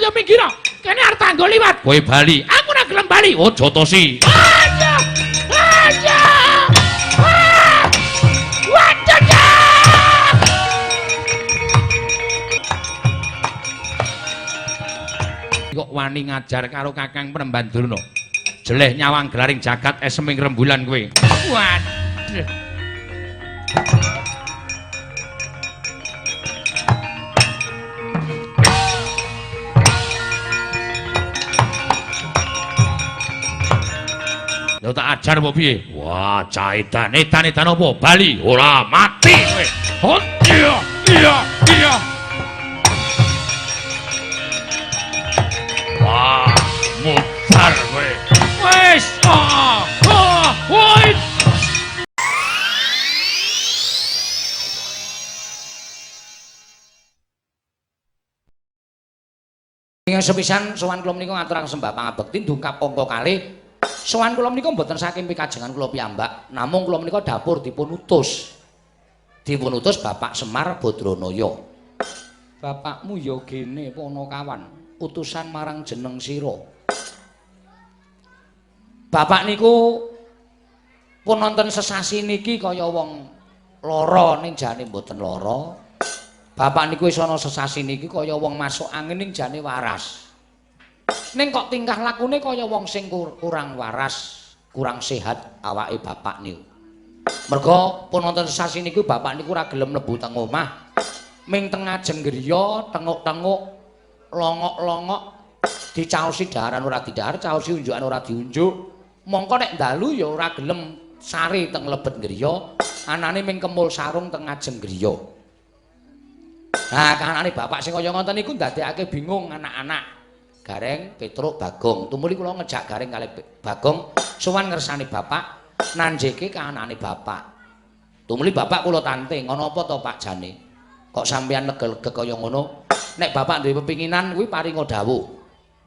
Ayo minggir. Kene arep tanggo liwat. Kowe bali. Aku ora gelem bali. Oh, jotosi. Aja. Aja. Ah! Waduh. Kok wani ngajar karo Kakang Penemban Durna. Jeleh nyawang gelaring jagat eseming rembulan kowe. Waduh. Lho tak ajar apa piye? Wah, cah edan, edan edan apa? Bali ora mati kowe. Oh, iya, iya, iya. Wah, mutar kowe. Wis, ah, ah, woi. Ingkang sepisan sowan kula menika ngaturaken sembah pangabekti ndungkap angka kalih. Sowan kula menika mboten saking pikajengan kula piyambak, namung kula menika dapur dipun utus. Dipun utus Bapak Semar Badranaya. Bapakmu ya gene Panakawan, utusan marang jeneng sira. Bapak niku pun nonton sesasi niki kaya wong lara ning jane mboten lara. Bapak niku wis ana sesasi niki kaya wong masuk angin ning jane waras. Ning kok tingkah lakune kaya wong sing kurang waras, kurang sehat awake bapak niku. Merga pun wonten sesasi niku bapak niku ora gelem mlebu teng omah. Ming teng ngajeng griya tenguk-tenguk, longok-longok, dicaosi daharan ora didahar, caosi unjukan ora diunjuk. Mongko nek dalu ya ora gelem sare teng lebet griya, anane ming kemul sarung teng ngajeng griya. Nah, kahanane bapak sing kaya ngoten niku ndadekake bingung anak-anak. Gareng, Petruk, Bagong. Tumuli kula ngejak Gareng kalih Bagong sowan ngersani bapak, nanjeke kahanane bapak. Tumuli bapak kula tanting, ana apa to Pak jane? Kok sampeyan lega-lega kaya ngono? Nek bapak duwe pepinginan kuwi paringa dawuh.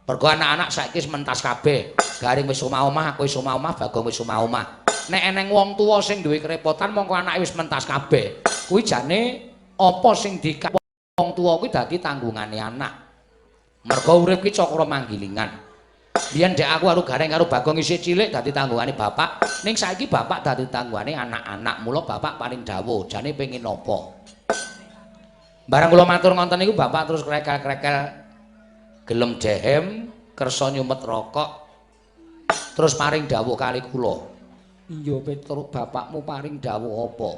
Mergo anak-anak saiki wis mentas kabeh. Gareng wis omah-omah, aku wis omah-omah, Bagong wis omah-omah. Nek eneng wong tuwa sing duwe kerepotan mongko anake wis mentas kabeh. Kuwi jane apa sing dikak wong tuwa kuwi dadi tanggungane anak. Mergo urip ki cakra manggilingan. Biyen dek aku karo Gareng karo Bagong isih cilik dadi tanggungane bapak, ning saiki bapak dadi tanggungane anak-anak. Mula bapak paring dawuh, jane pengin napa? Bareng kula matur ngonten niku bapak terus krekel-krekel gelem dehem, kersa nyumet rokok. Terus paring dawuh kali kula. Iya Petruk, bapakmu paring dawuh apa?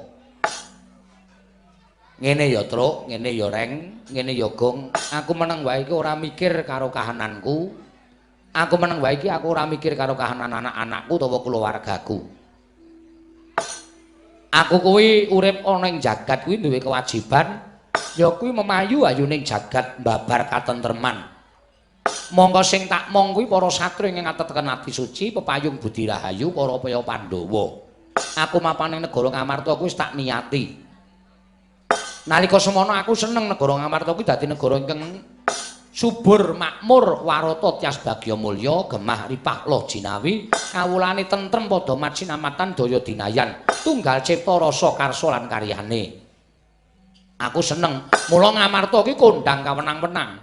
Ngene ya Truk, ngene ya Reng, ngene ya Gong. Aku meneng wae iki ora mikir karo kahananku. Aku meneng wae iki aku ora mikir karo kahanan anak-anakku utawa keluargaku. Aku kuwi urip ana ing jagat kuwi duwe kewajiban ya kuwi memayu ayuning jagat mbabar katentreman. Mongko sing tak mong kuwi para satria ingkang ateteken ati suci, pepayung budi rahayu para paya Pandhawa. Aku mapan ing negara Ngamarta kuwi wis tak niati. Nalika semono aku seneng negara Ngamarta kuwi dadi negara ingkang subur, makmur, warata tias bagya mulya, gemah ripah loh jinawi, kawulane tentrem padha macinamatan daya dinayan, tunggal cipta rasa karsa lan karyane. Aku seneng, mula Ngamarta ki kondang kawenang-wenang.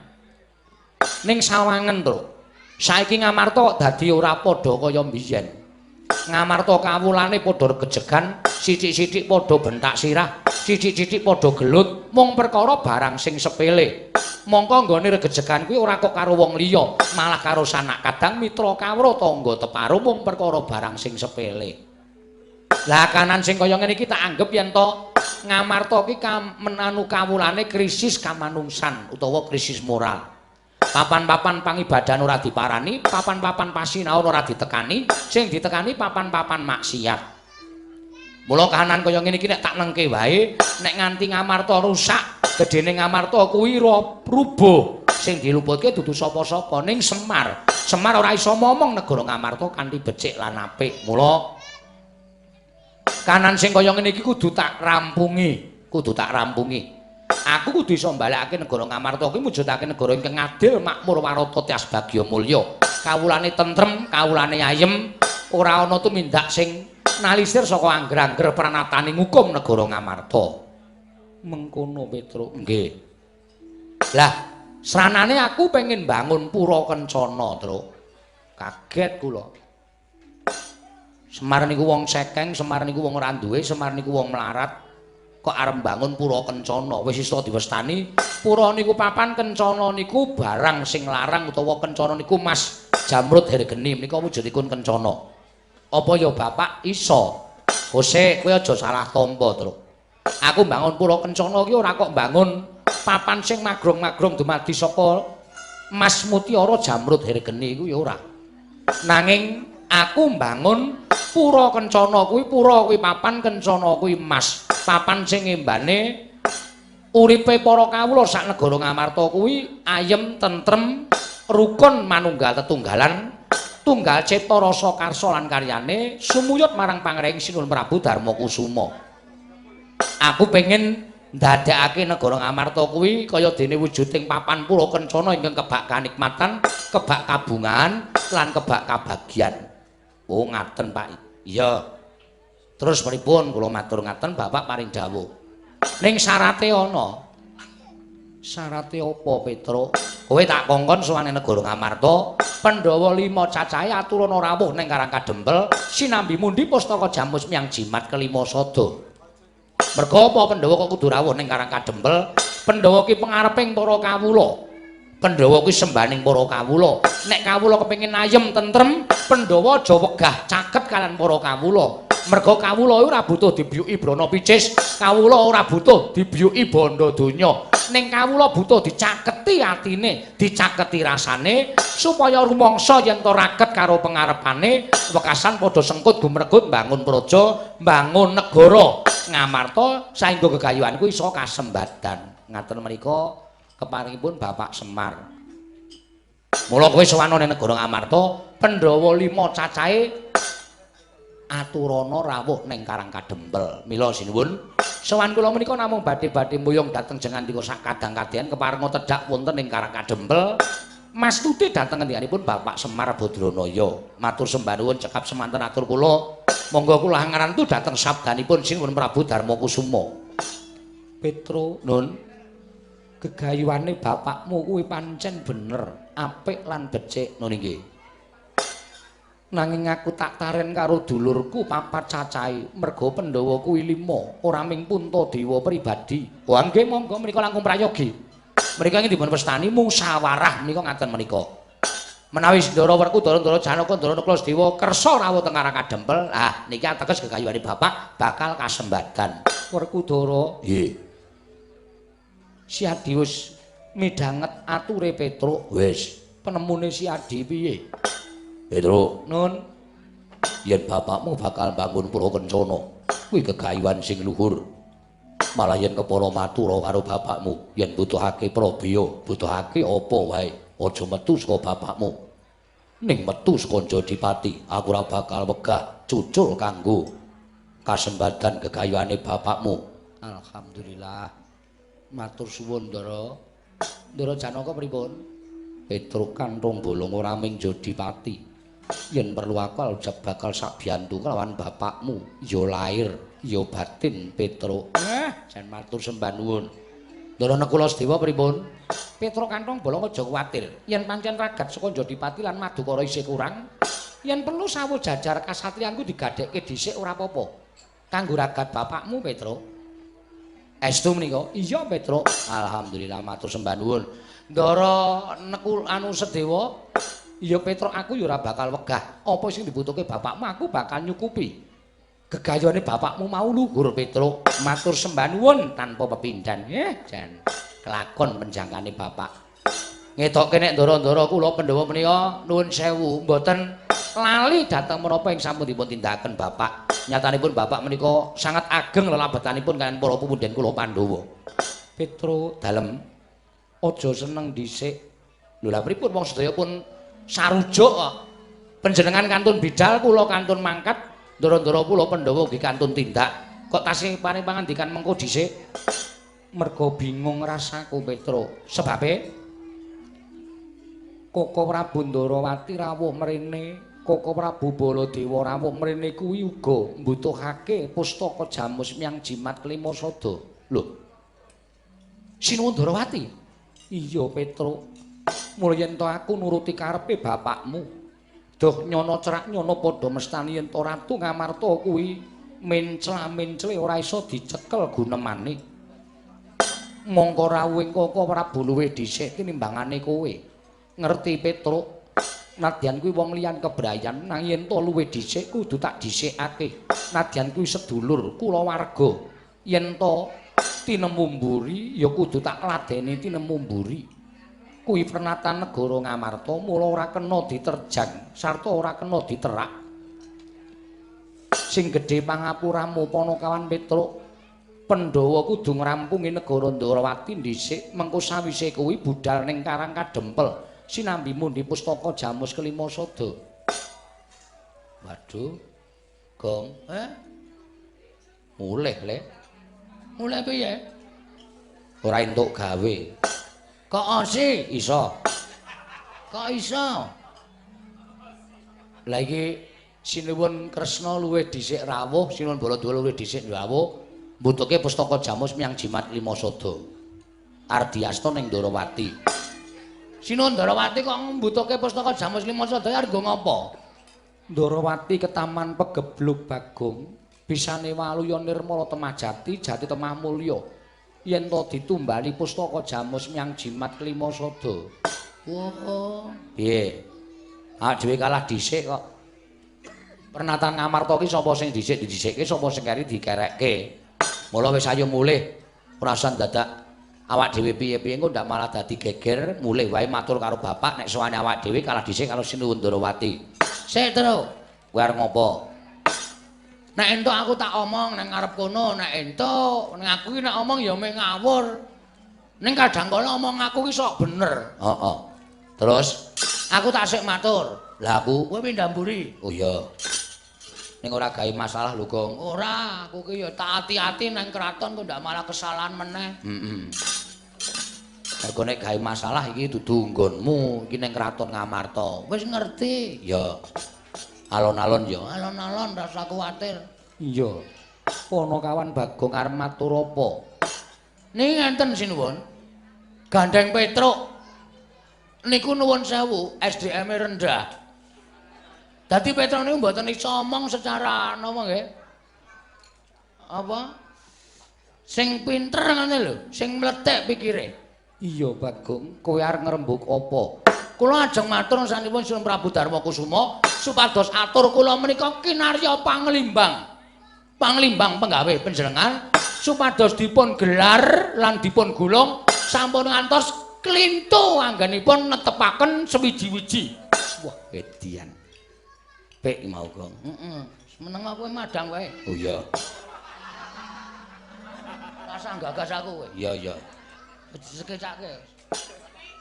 Ning sawangen, Truk. Saiki Ngamarta kok dadi ora padha kaya mbiyen. Ngamarta kawulane padha regejegan, sithik-sithik padha bentak sirah, sithik-sithik padha gelut, mung perkara barang sing sepele. Mongko nggone regejegan kuwi ora kok karo wong liya, malah karo sanak kadang mitra kawruh tangga teparo mung perkara barang sing sepele. Lah kanan sing kaya ngene iki tak anggep yen to Ngamarta ki menanu kawulane krisis kamanungsan utawa krisis moral. Papan-papan pangibadahan ora diparani, papan-papan pasinaon ora ditekani, sing ditekani papan-papan maksiat. Mula kahanan kaya ngene iki nek tak nengke wae, nek nganti Ngamarta rusak, gedene Ngamarta kuwi rubuh. Sing diluputke dudu sapa-sapa ning Semar. Semar ora iso momong negara Ngamarta kanthi becik lan apik. Mula kahanan sing kaya ngene iki kudu tak rampungi, kudu tak rampungi. Aku kudu iso mbalekake negara Ngamarta kuwi mujudake negara ingkang adil, makmur, warata, tias bagya mulya. Kawulane tentrem, kawulane ayem, ora ana tumindak sing nalisir saka angger-angger pranatane ngukum negara Ngamarta. Mengkono Petruk. Nggih. Lah, Sranane aku pengen bangun pura kencana, Truk. Kaget kula. Semar niku wong sekeng, Semar niku wong ora duwe, Semar niku wong melarat. Kok arep bangun pura kencana? Wis iso diwestani pura niku papan, kencana niku barang sing larang utawa kencana niku mas jamrud hergeni menika wujudipun kencana. Apa ya bapak iso? Kose kowe aja salah tampa, Truk. Aku bangun pura kencana ki ora kok bangun papan sing magrong-magrong dumadi saka mas mutiara jamrud hergeni iku ya ora. Nanging aku mbangun pura kencana kuwi, pura kuwi papan, kencana kuwi mas. Papan sing ngembane uripe para kawula sak negara Ngamarta kuwi ayem, tentrem, rukun manunggal tetunggalan, tunggal cipta rasa karsa lan karyane sumuyut marang pangreng Sinuhun Prabu Darma Kusuma. Aku pengen ndadekake negara Ngamarta kuwi kaya dene wujuding papan pura kencana ingkang kebak kanikmatan, kebak kabungan lan kebak kabagyan. Oh ngaten Pak. Iya. Terus pripun kula matur ngaten bapak paring dawuh. Ning syarate ana. Syarate apa, Petruk? Kowe tak kongkon sowan negara Ngamarta, Pandhawa 5 cacahe aturana rawuh ning Karang Kadempel sinambi mundi pustaka jamus miyang jimat kelima sada. Merga apa Pandhawa kok kudu rawuh ning Karang Kadempel? Pandhawa ki pengareping para kawula. Pandhawa kuwi sembaning para kawula. Nek kawula kepengin ayem tentrem, Pandhawa aja wegah caket kalian para kawula. Merga kawula ora butuh dibiyuki brana picis, kawula ora butuh dibiyuki bondo donya. Ning kawula butuh dicaketi atine, dicaketi rasane supaya rumangsa yen to raket karo pengarepane, wekasan padha sengkut gumregut mbangun praja, mbangun negara Ngamarta saengga gegayuhanku iso kasembadan. Ngaten menika keparingipun Bapak Semar. Mula kowe sowan ning negara Ngamarta, Pandhawa 5 cacahe aturana rawuh ning Karang Kadempel. Mila sinuwun, sowan kula menika namung badhe-badhe mboyong dhateng jengandika sak kadang-kadhean keparenga tedhak wonten ing Karang Kadempel. Mastuti dhateng ngendikanipun Bapak Semar Badranaya. Matur sembah nuwun cekap semanten atur kula. Monggo kula ngarantu dhateng sabdanipun Sinuhun Prabu Darma Kusuma. Petro, Nun, gegayuhane bapakmu kuwi pancen bener, apik lan becik. Nun inggih. Nanging aku tak taren karo dulurku papat cacahe, merga Pandhawa kuwi 5, ora ming Puntadewa pribadi. Wah nggih monggo menika langkung prayogi. Menika ingkang dipun wastani musyawarah menika ngaten menika. Menawi Ndara Werkudara, Ndara Janaka, Ndara Nakula Sadewa kersa rawuh teng Karang Kadempel, ah niki ateges gegayuhane bapak bakal kasembadan. Werkudara, nggih. Si Adi wis midhanget ature Petruk. Wis, penemune si Adi piye? Petruk, Nun, yen bapakmu bakal bangun pura kencana, kuwi gegayuhan sing luhur. Malah yen kepara matura karo bapakmu, yen butuhake prabeya, butuhake apa wae, aja metu saka bapakmu. Ning metu saka Jodipati, aku ora bakal wegah cucul kanggo kasembadan gegayuhane bapakmu. Alhamdulillah. Matur suwun, Ndara. Ndara Janaka pripun? Petruk kanthong bolong ora ming Jodipati. Yen perlu aku aljab bakal sabiyantu kelawan bapakmu, ya lair, ya batin Petruk. Jan matur sembah nuwun. Ndara Nakula Sadewa pripun? Petruk kanthong bolong aja kuwatir. Yen pancen ragat saka Jodipati lan Madukara isih kurang, yen perlu sawu jajar kasatriyanku digadhekke dhisik ora apa-apa. Kanggo ragat bapakmu, Petruk. Estu menika? Iya, Petruk. Alhamdulillah matur sembah nuwun. Ndara Nekul anu Sadewa, iya Petruk aku ya ora bakal wegah. Apa sing dibutuhke bapakmu aku bakal nyukupi. Gegayone bapakmu mau luhur Petruk. Matur sembah nuwun tanpa pepindhan. Jan kelakon penjangkane bapak. Ngetokke nek ndara-ndara kula Pandhawa menika nuwun sewu mboten lali dhateng menapa ing sampun dipun tindakaken bapak. Nyatanipun bapak menika sangat ageng lelabetanipun kaliyan para pepundhen kula Pandhawa. Petruk dalem aja seneng dhisik. Lho lha pripun wong sedaya pun sarujuk kok. Panjenengan kantun bidal, kula kantun mangkat, ndara-ndara kula Pandhawa ugi kantun tindak. Kok tasih paring pangandikan mengko dhisik? Merga bingung rasaku Petruk. Sebabe Koko Prabu Ndarawati rawuh mrene, Koko Prabu Baladewa rawuh mrene kuwi uga mbutuhake pustaka jamus miyang jimat kelima sada. Lho. Sinuwun Ndarawati. Iya, Petruk. Mula yen to aku nuruti karepe bapakmu. Duh nyono cerak nyono padha mestani yen to Ratu Ngamarta kuwi mencla-mencle ora iso dicekel gunemane. Mongko rawuhing Koko Prabu luwih dhisik tinimbangane kowe. Ngerti Petruk? Nadyan kuwi wong liyan kebrayan nang yen to luwih dhisik kudu tak dhisikake. Nadyan kuwi sedulur kulawarga. Yen to tinemu mburi ya kudu tak ladeni tinemu mburi. Kuwi pernatan negara Ngamarta mula ora kena diterjang sarta ora kena diterak. Sing gedhe pangapuramu Panakawan Petruk, Pandhawa kudu ngrampungi negara Ndrawati dhisik, mengko sawise kuwi budal ning Karang Kadempel sinambi mundi pustaka Jamus kelima sada. Waduh. Gong, eh? Mulih, Le. Mulih piye? Ora entuk gawe. Kok osi? Iso. Kok iso? Lah iki Sinuwun Kresna luwih dhisik rawuh, Sinuwun Baladewa luwih dhisik rawuh, mbutuhke pustaka Jamus miyang Jimat Lima Sada. Ardiasta ning Ndrawati. Sinuwun Ndrawati kok mbutuhke pustaka Jamus Lima Sada arep nggo ngapa? Ndrawati ketaman pegeblug Bagong, bisane waluya nirmala temah jati, jati temah mulya. Yen to ditumbali pustaka Jamus miyang Jimat Kelima Sada. Oh, piye? Awak dhewe kalah dhisik kok. Pernatan Ngamarta ki sapa sing dhisik didhisikke, sapa sing keri dikerekke. Mula wis ayo mulih, ora usah dadak awak dhewe piye-piye engko ndak malah dadi geger, mulih wae matur karo bapak nek sowane awak dhewe kalah dhisik karo Sinuwun Ndrawati. Sik, Truk. Kowe arep ngopo? Nek entuk aku tak omong nang ngarep kono, nek entuk ning aku ki nek omong ya meh ngawur. Ning kadang kala omong aku ki sok bener. Heeh. Terus aku tak sik matur. Lah aku kowe pindah mburi. Oh iya. Ning ora gawe masalah lho, Gong. Ora, aku ki ya tak ati-ati nang kraton kok ndak malah kesalahan meneh. Heeh. Mergo nek gawe masalah iki dudu nggonmu, iki ning kraton Ngamarta. Wis ngerti. Ya. Alon-alon ya. Alon-alon rasa kuwatir. Iya. Panakawan Bagong arep matur apa? Niki ngenten sinuwun. Gandeng Petruk niku nuwun sewu, SDM-e rendah. Dadi Petruk niku mboten iso omong secara napa nggih? Apa? Sing pinter ngene lho, sing mlethek pikire. Iya, Bagong, kowe arep ngrembug apa? Kula ajeng matur sanipun Sinuwun Prabu Darma Kusuma supados atur kula menika kinarya panglimbang. Panglimbang penggawe panjenengan supados dipun gelar lan dipun gulung sampun ngantos klintu anggenipun netepaken sewiji-wiji. Wah, edian. Pek mau, Gong. Heeh. Meneng aku madang wae. Oh iya. Rasah gagas aku kowe. Iya, iya. Disekecake.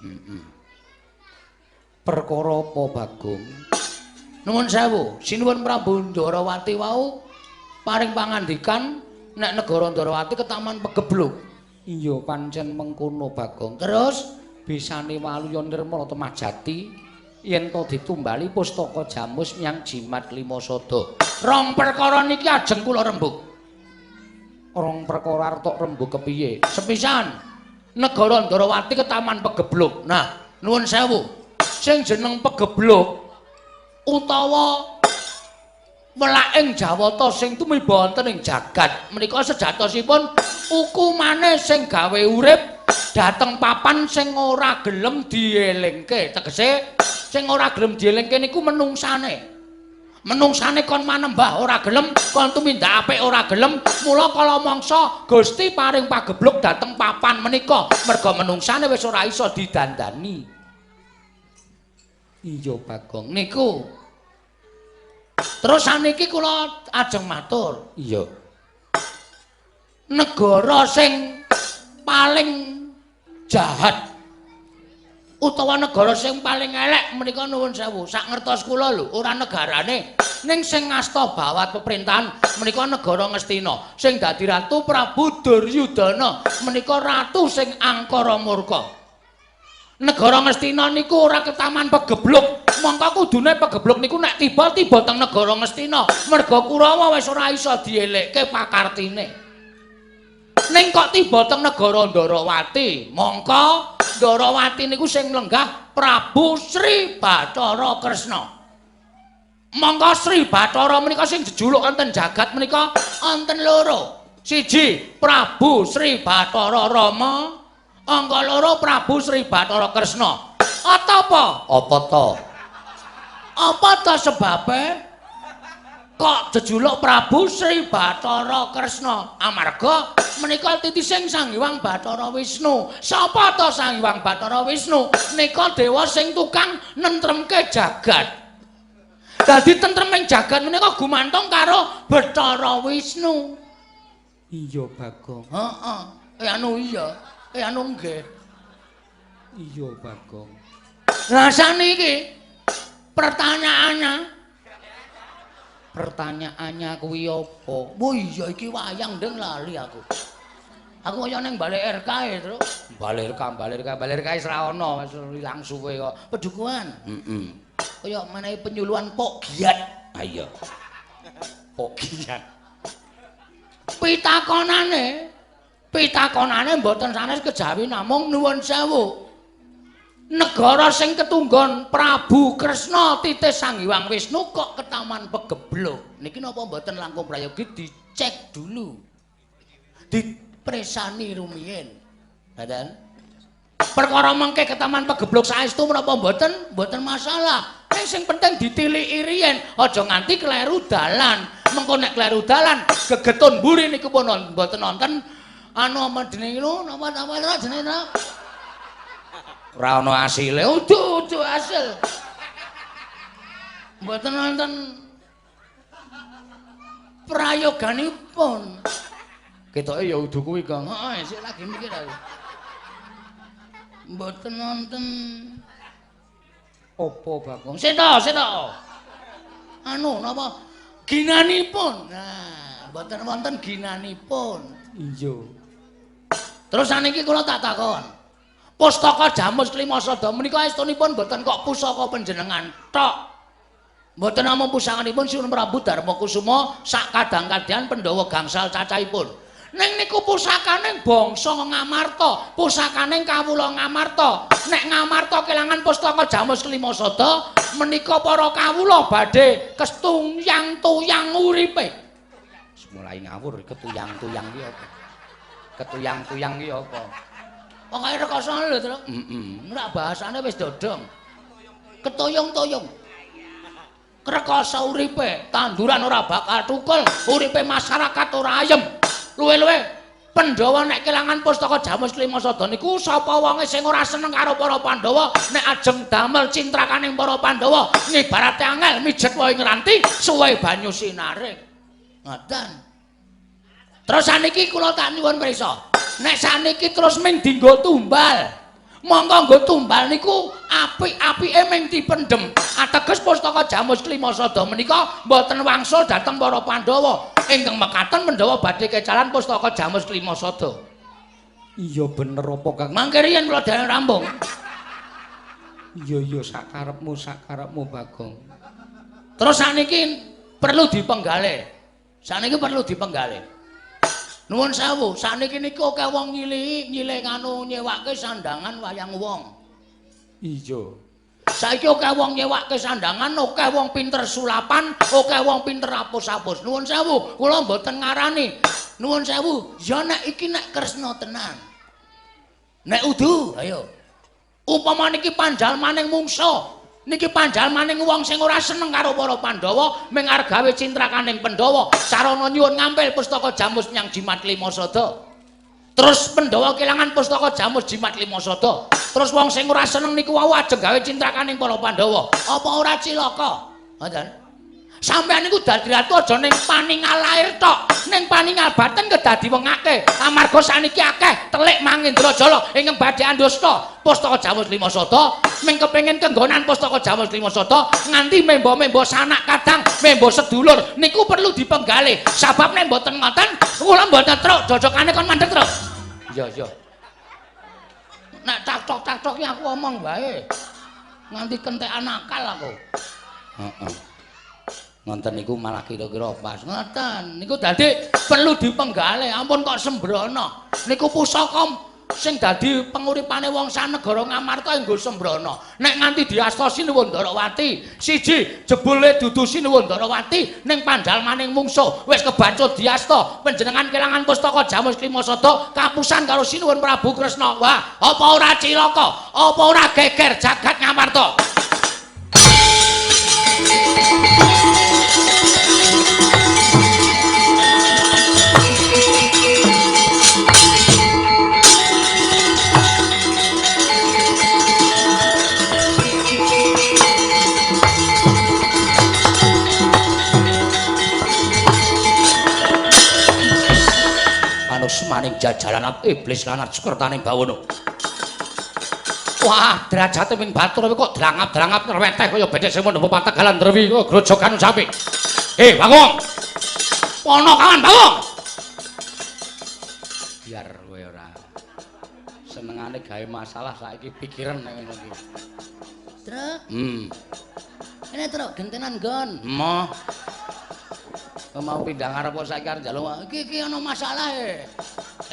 Heeh. Perkara apa, Bagong? Nuwun sewu, Sinuwun Prabu Ndrawati wau paring pangandikan nek negara Ndrawati ketaman pegeblug. Iya, pancen mengkono, Bagong. Terus bisane waluya nirmala temah jati yen to ditumbali pustaka Jamus miyang Jimat Lima Sada. Rong perkara niki ajeng kula rembug. Rong perkara arep tok rembug kepiye? Sepisan, negara Ndrawati ketaman pegeblug. Nah, nuwun sewu. Sing jeneng pegeblug utawa welaking Jawata sing tumiba wonten ing jagat menika sejatosipun hukumane sing gawe urip dhateng papan sing ora gelem dielingke. Tegese sing ora gelem dielingke niku menungsane. Menungsane kon manembah ora gelem, kon tumindak apik ora gelem, mula kala mangsa Gusti paring pageblug dhateng papan menika merga menungsane wis ora iso didandani. Iya, Bagong. Niku. Terus saniki kula ajeng matur. Iya. Negara sing paling jahat utawa negara sing paling elek menika nuwun sewu, sak ngertos kula lho, ora negarane, ning sing ngasta bawat pemerintahan menika negara Ngastina, sing dadi ratu Prabu Duryudana menika ratu sing angkara murka. Negara Ngastina niku ora ketaman pegeblug, mongko kudune pegeblug niku nek tiba-tiba teng negara Ngastina, merga Kurawa wis ora iso dielekke pakartine. Ning kok tiba teng negara Ndrawati, mongko Ndarawati niku sing lenggah Prabu Sri Bathara Kresna. Mongko Sri Bathara menika sing jejuluk wonten jagat menika wonten loro. Siji Prabu Sri Bathara Rama, angka loro Prabu Sri Bathara Kresna. Apa? Apa to? Apa to sebabe? Kok jejuluk Prabu Sri Bathara Kresna? Amarga menika titising Sang Hyang Bathara Wisnu. Sapa to Sang Hyang Bathara Wisnu? Nika dewa sing tukang nentremke jagat. Dadi tentreming jagat menika gumantung karo Bathara Wisnu. Iya, Bagong. Heeh. Anu iya. Anu nggih. Iya, Bagong. Lah saniki pertanyaannya kuwi apa? Oh iya iki wayang ndeng lali aku. Aku kaya ning Balai RK e, Truk. Balai RK, Balai RK, Balai RK wis ra ono, wis ilang suwe kok. Pedukuhan. Heeh. Kaya menehi penyuluhan Pok Giat. Ha iya. Pok Giat. Pitakonane, pitakonane mboten sanes kejawi namung nuwun sewu. Negara sing ketunggon Prabu Kresna titis Sang Hyang Wisnu kok ketaman pegebluk. Niki napa mboten langkung prayogi dicek dulu. Dipresani rumiyin. Ngoten. Perkara mengke ketaman pegebluk saestu menapa mboten? Mboten masalah. Ning sing penting ditiliki riyin, aja nganti kleru dalan. Mengko nek kleru dalan, gegetun mburi niku pun mboten nonton anu apa jenenge lho, napa jenenge? Ora ana asile, udu-udu asil. Mboten wonten prayoganipun. Ketoke ya udu kuwi, Kang. Heeh, sik lagi mikir aku. Mboten wonten apa, Bagong? Seta, seta. Anu napa? Ginanipun. Nah, mboten wonten ginanipun. Iya. Terus saniki kula tak takon. Pustaka Jamus Klimasada menika estunipun mboten kok pusaka panjenengan tok. Mboten namung pusakanipun Sinuwun Prabu Darmakusuma sak kadang-kadang Pandhawa gangsal cacahipun. Ning niku pusakaning bangsa Ngamarta, pusakaning kawula Ngamarta. Nek Ngamarta kelangan pustaka Jamus Klimasada menika para kawula badhe kestuyang-tuyang uripe. Mulai ngawur ketuyang-tuyang ki apa? Ketuyang-tuyang ki apa? Pokoke rekoso lho, Truk. Heeh. Nek bahasane wis dodong. Ketuyung-tuyung. Rekoso uripe, tanduran ora bakal tukul, uripe masyarakat ora ayem. Luwe-luwe Pandhawa nek kelangan pustaka Jamus Klimasada niku sapa wonge sing ora seneng karo para Pandhawa nek ajeng damel cintrakaning para Pandhawa ngibarate angel mijet wae ngranti suwe banyu sinare. Ngoten. Terus saniki kula tak nyuwun prisa. Nek saniki terus ming dinggo tumbal. Monggo nggo tumbal niku apik-apike ming dipendhem. Ateges pustaka Jamus Klimasada menika mboten wangsul dhateng para Pandhawa. Ingkang mekaten Pandhawa badhe kecalan pustaka Jamus Klimasada. Iya bener apa, Kang? Mangke riyen kula dereng rampung. Iya iya sakarepmu sakarepmu Bagong. Terus saniki perlu dipenggalih. Saniki perlu dipenggalih. Nuwun sewu, sakniki niku akeh wong nyilihi, nyilih nganu nyewake sandangan wayang wong. Iya. Saiki akeh wong nyewake sandangan, akeh wong pinter sulapan, akeh wong pinter apus-apus. Nuwun sewu, kula mboten ngarani. Nuwun sewu, ya nek iki nek Kresna tenan. Nek udu, ayo. Upama niki panjalmaning mungsa, niki panjalmaning wong sing ora seneng karo para Pandhawa, ming arep gawe cintrakaning Pandhawa, sarana nyuwun ngampil pustaka Jamus nyang Jimat Klimasada. Terus Pandhawa kelangan pustaka Jamus Jimat Klimasada. Terus wong sing ora seneng niku wau ajeng gawe cintrakaning para Pandhawa. Apa ora cilaka? Ngoten. Sampeyan niku dadi ratu aja ning paningal lair tok, ning paningal batin kedadi wengake. Amarga saniki akeh telik Mangendrajala ingkang badhe andusta pustaka Jamus Klimasada, ming kepengin kenggonan pustaka Jamus Klimasada nganti membo-membo sanak kadang, membo sedulur niku perlu dipenggalih. Sabab nek mboten ngoten, kula mboten truk jojokane kon mandeg truk. Iya, iya. Nek cak-cok-cak-cok aku omong wae. Nganti kentekan akal aku. Heeh. Ngonten niku malah kira-kira pas. Ngoten niku dadi perlu dipenggalih. Ampun kok sembrono. Niku pusaka Sing dadi penguripane wong sanegara Ngamarta enggo sembrana. Nek nganti diasta Sinuwun Ndarawati, siji jebule dudu Sinuwun Ndarawati ning pandalmaning mungsuh wis kebacut diasta panjenengan kelangan pustaka Jamus Klimasada kapusan karo Sinuwun Prabu Kresna. Wah, apa ora cilaka? Apa ora geger jagat Ngamarta? Maning jajalan iblis lan sukertaning bawana. Wah, derajate ping batur kok drangap-drangap ngreweteh kaya bedhek sing mendhep pategalan drewi kaya grojogan sapi. Bagong. Pono kawan, Bagong. Biar kowe ora senengane gawe masalah saiki pikiran nek ngono iki. Truk. Ini truk gentenan nggon. Emoh. Mau pindah ngarep kok saiki arep njaluk iki iki ana masalah e.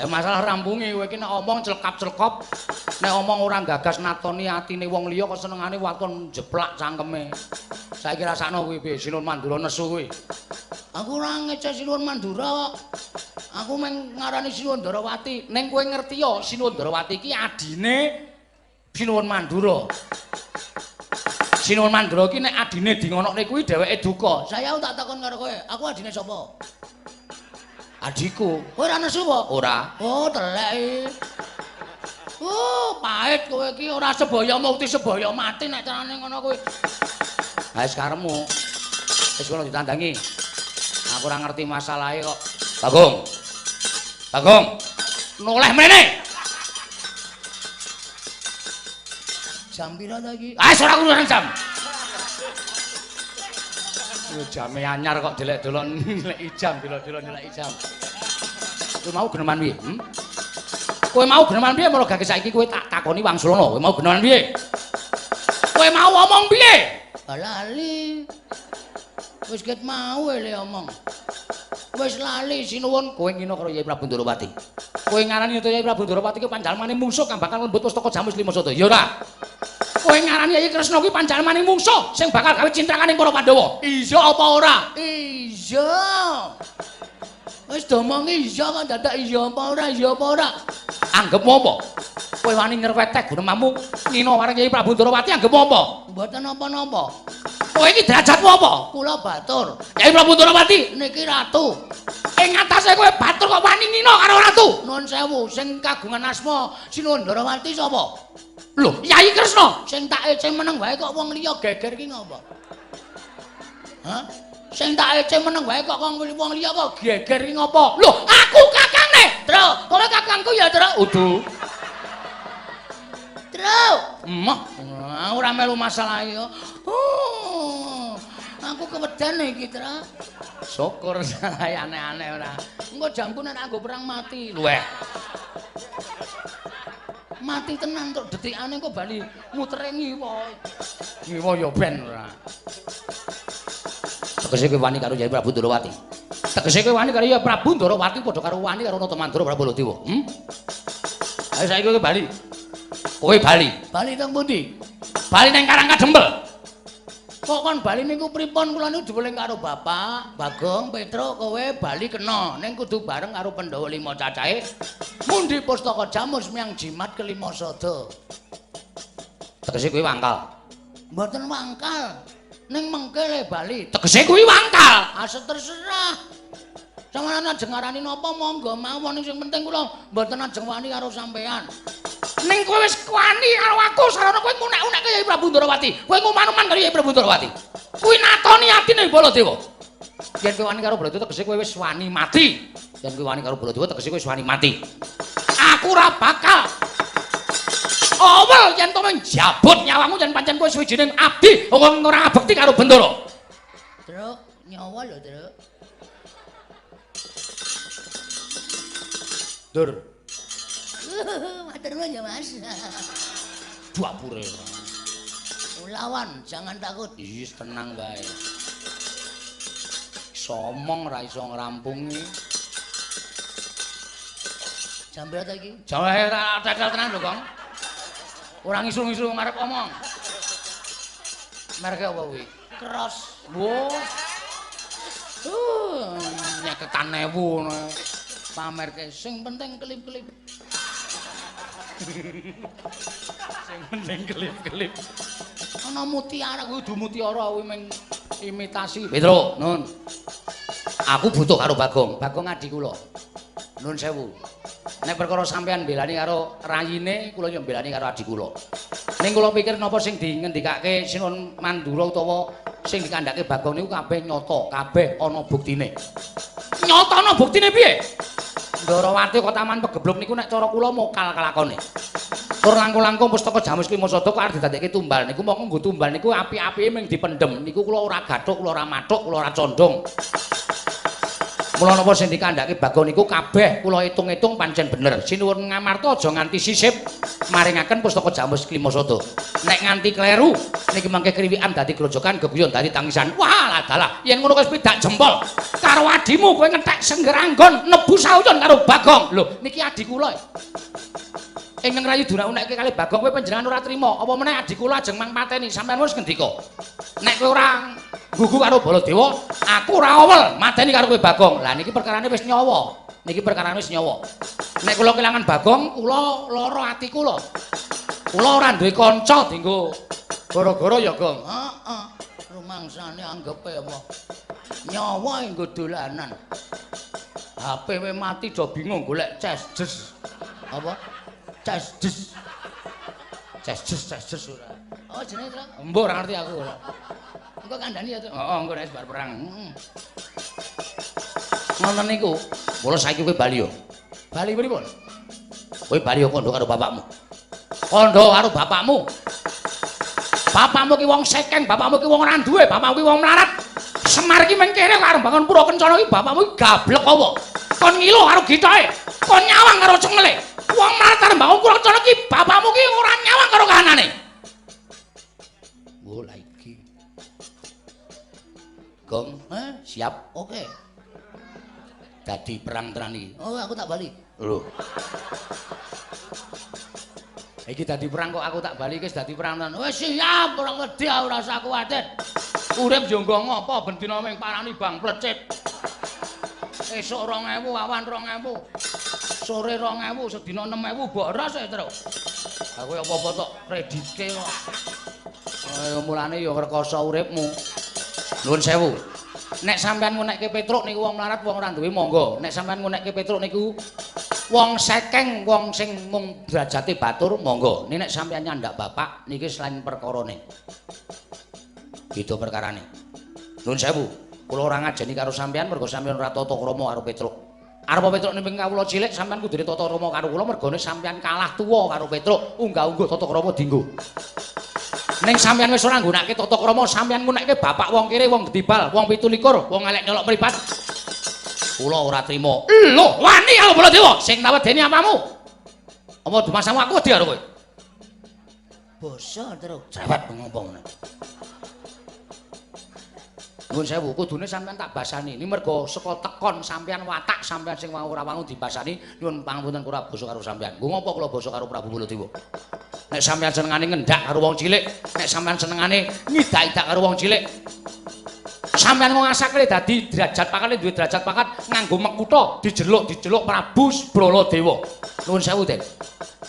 Masalah rampunge kowe iki nek omong celkap-celkop, nek omong ora gagas natoni atine wong liya kok senengane waton jeplak cangkeme. Saiki rasakno kuwi piye Sinuwun Mandura nesu kuwi. Aku ora ngece Sinuwun Mandura kok. Aku mung ngarani Sinuwun Ndarawati. Ning kowe ngerti ya Sinuwun Ndarawati iki adine Sinuwun Mandura. Sinuwun Mandura iki nek adine di ngonokne kuwi dheweke duka. Saya tak takon karo kowe, aku adine sapa? Adikku. Kowe ora nesu apa? Ora. Oh, telek. Oh, pahit kowe iki ora sebaya mukti sebaya mati nek carane ngono kuwi. Ha wis karepmu. Wis kono ditandangi. Aku ora ngerti masalahe kok. Bagong. Bagong. Noleh mrene. Jam pira ta iki? Ah, ora urusan jam. Yo jame anyar kok delek-delok nilai jam, delok-delok nilai jam. Kowe mau geneman piye? Kowe mau geneman piye mula gage saiki kowe tak takoni wangsulana. Kowe mau geneman piye? Kowe mau omong piye? Lali. Wis ket mau le omong. Wis lali sinuwun kowe ngino karo Yai Prabu Ndarawati. Kowe ngarani Yai Prabu Ndarawati ki panjalmane mungsuh kang bakal lembut pustaka Jamus Limasada. Ya ora? Kowe ngarani Yai Kresna kuwi panjalmane mungsuh sing bakal gawe cintrakaning para Pandhawa. Iya apa ora? Iya. Wis domongi iya kok dadak iya apa ora? Iya apa ora? Anggepmu apa? Kowe wani ngreweteh gunemamu ngino marang Yai Prabu Ndarawati anggepmu apa? Mboten napa-napa. Kowe iki derajatmu apa? Kula batur. Yai Prabu Ndarawati niki ratu. Ing atase kowe batur kok wani ngino karo ratu? Nuwun sewu, sing kagungan asma Sinuwun Ndarawati sapa? Lho, Yai Kresna. Sing tak ece meneng wae kok wong liya geger ki ngopo? Hah? Sing tak ece meneng wae kok wong liya kok geger ki ngopo? Lho, aku kakangne. Truk, kowe kakangku ya, Truk? Udu. Truk. Emoh, ora melu masalah ya. Oh, aku keweden iki, Truk. Syukur salah aneh-aneh ora. Engko jamku nek anggo perang mati. Luweh. Mati tenan tok detikane kok bali mutere ngiwa. Ngiwa ya ben ora. Tegese kowe wani karo Yai Prabu Ndarawati. Tegese kowe wani karo Yai Prabu Ndarawati padha karo wani karo Nata Mandura Prabu Baladewa. Ayo saiki kowe bali. Kowe bali. Bali teng pundi? Bali nang Karang Kadempel. Kok kon bali niku pripun? Kula niku diweling karo Bapak, Bagong, Petruk, kowe bali kena. Ning kudu bareng karo Pandhawa 5 cacahe. Mundi pustaka Jamus miyang jimat kelima sada. Tegese kuwi wangkal. Mboten wangkal. Ning mengke le bali. Tegese kuwi wangkal. Ase terserah. Sampeyan ajeng ngarani napa monggo mawon, sing penting kula mboten ajeng wani karo sampeyan. Ning kowe wis wani karo aku, sarana kowe ngunek-unekke Yai Prabu Ndarawati. Kowe nguman-uman karo Yai Prabu Ndarawati. Kuwi natoni atine Baladewa. Yen kowe wani karo Baladewa tegese kowe wis wani mati. Yen kowe wani karo Baladewa tegese kowe wis wani mati. Aku ora bakal awel yen to njabut nyawamu yen pancen kowe suwijining abdi wong ora ngabekti karo Bendara. Truk, nyawa lho, Truk. Dur. Matur nuwun ya, Mas. Dapure. Lawan, jangan takut. Wis tenang wae. Iso omong ra iso ngrampungi. Jam berapa iki? Jawahe ora tekel tenan lho, Kong. Ora ngisul-ngisul ngarep omong. Merke apa kuwi? Cross. Wo. Nyeketan ewu ngono. Pamerke sing penting kelip-kelip. Sing penting kelip-kelip. Ana mutiara kuwi kudu mutiara kuwi mung imitasi. Petro, nun. Aku butuh karo Bagong. Bagong adi kula. Nun sewu. Nek perkara sampean mbelani karo rayine, kula yo mbelani karo adi kula. Ning kula pikir napa sing dingendikake Sinuwun Mandura utawa sing dikandhake Bagong niku kabeh nyata, kabeh ana buktine. Nyata ana buktine piye? Ndorowati kok Taman Pegebluk niku nek cara kula mokal kelakone. Tur langkung-langkung pustaka Jamus Klima Sada kok arep didadekke tumbal niku mongko nggo tumbal niku api-apike mung dipendhem. Niku kula ora gathuk, kula ora mathuk, kula ora condong. Mula napa sing dikandhake Bagong niku kabeh kula hitung-hitung pancen bener. Sinuwun Ngamarta aja nganti sisip maringaken pustaka Jamus Klima Sada. Nek nganti kleru niki mangke kriwikan dadi grojokan, geguyon dadi tangisan. Wah, dalah yen ngono wis pidak jempol. Karo adimu kowe ngetek sengger anggon nebu sauyon karo Bagong. Lho, niki adi kula. Ingkang rayu dunak-unekke kali Bagong kowe panjenengan ora trima. Apa meneh adi kula ajeng mang pateni sampean wis ngendika. Nek kowe ora gugu karo Baladewa, aku ora awel mateni karo kowe Bagong. Lah niki perkarane wis nyawa. Niki perkarane wis nyawa. Nek kula kelangan Bagong, kula lara ati kula. Kula ora duwe kanca dienggo gara-gara ya, Gong. Heeh. Rumangsane anggepe apa? Nyawa nggo dolanan. HP we mati do bingung golek ces des. Apa? Ces des. Ces des ces des ora. Oh jenenge terus. Mbok ora ngerti aku ora. Engko kandhani ya, Truk. Heeh, engko nek bar perang. Heeh. Ngoten niku. Mula saiki kowe bali yo. Bali pripun? Kowe bali yo kandha karo bapakmu. Kandha karo bapakmu. Bapakmu ki wong sekeng, bapakmu ki wong ora duwe, bapakmu ki wong melarat. Semar ki mengkere karo bangun pura kencana ki bapakmu ki gablek apa? Kon ngilo karo githoke, kon nyawang karo cengele. Wong melarat karo bangun pura kencana ki bapakmu ki ora nyawang karo kahanane. Oh, la iki. Gong, Heh, siap. Oke. Dadi perang tenan iki. Oh, aku tak bali. Lho. Iki dadi perang kok aku tak bali iki wis dadi perang tenan. Wis siap, ora wedi ora usah kuwatir. Urip yo nggo ngopo ben dina ming parani bang plecit. Esuk 2000, awan 2000. Sore 2000, sedina 6000 boros e, Truk. Aku ya apa-apa tok kredite kok. Ayo mulane ya rekoso uripmu. Nuwun sewu. Nek sampean ngunekke Petruk niku wong melarat wong ora duwe monggo. Nek sampean ngunekke Petruk niku wong sekeng, wong sing mung derajate batur monggo. Nek sampean nyandak bapak niki selain perkarane. Beda perkarane. Nuwun sewu, kula ora ngajeni karo sampean mergo sampean ora tata krama karo Petruk. Arep Petruk ning kawula cilik sampean kudune tata krama karo kula mergone sampean kalah tuwa karo Petruk, unggah-ungguh tata krama dienggo. Ning sampean wis ora nggunakake tata krama, sampean ngunekke bapak wong kere, wong gedibal, wong 27, wong elek nyolok mripat. Kula ora trima. Lho, wani karo Baladewa, sing tak wedeni apamu? Apa dumasamu aku wedi karo kowe? Basa, Truk. Cerewet ngomong ngene. Nuwun sewu, kudune sampean tak basani. Ini mergo saka tekon sampean watak sampean sing wau ora wangun dibasani, nyuwun pangapunten kula basa karo sampean. Nggo ngopo kula basa karo Prabu Baladewa? Nek sampean senengane ngendak karo wong cilik, nek sampean senengane ngidak-idak karo wong cilik, sampean wong asakle dadi derajat pangkate duwe derajat pangkat nganggo mekutha dijeluk-dijeluk Prabu Baladewa. Nuwun sewu, Den.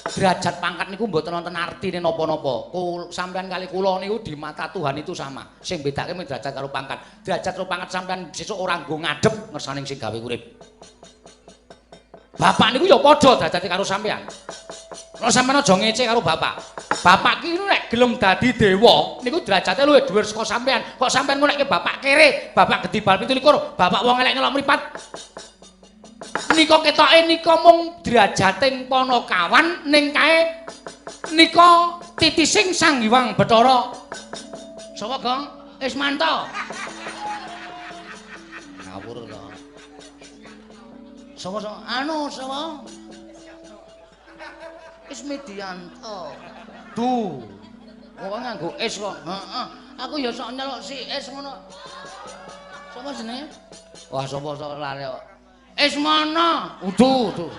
Derajat pangkat niku mboten wonten artine napa-napa. Sampean kali kula niku di mata Tuhan itu sama. Sing bedake mung derajat karo pangkat. Derajat karo pangkat sampean sesuk ora nggo ngadhep ngersane sing gawe urip. Bapak niku ya padha derajate karo sampean. Nek sampean aja ngece karo bapak. Bapak ki nek gelem dadi dewa niku derajate luwih dhuwur saka sampean. Kok sampean ngunekke bapak kere, bapak gedibal 27, bapak wong elek nyelok mripat. Nika ketoke nika mung derajating panakawan ning kae nika titising Sang Hyang Bathara. Sapa, Gong? Ismanto. Ngawur to. Sapa sapa? Anu sapa? Ismidianto. Du. Kok nganggo is kok. Heeh. Aku ya sok nyeluk si is ngono. Sapa jenenge? Wah, sapa sok lali kok. Ismana. Udu, udu.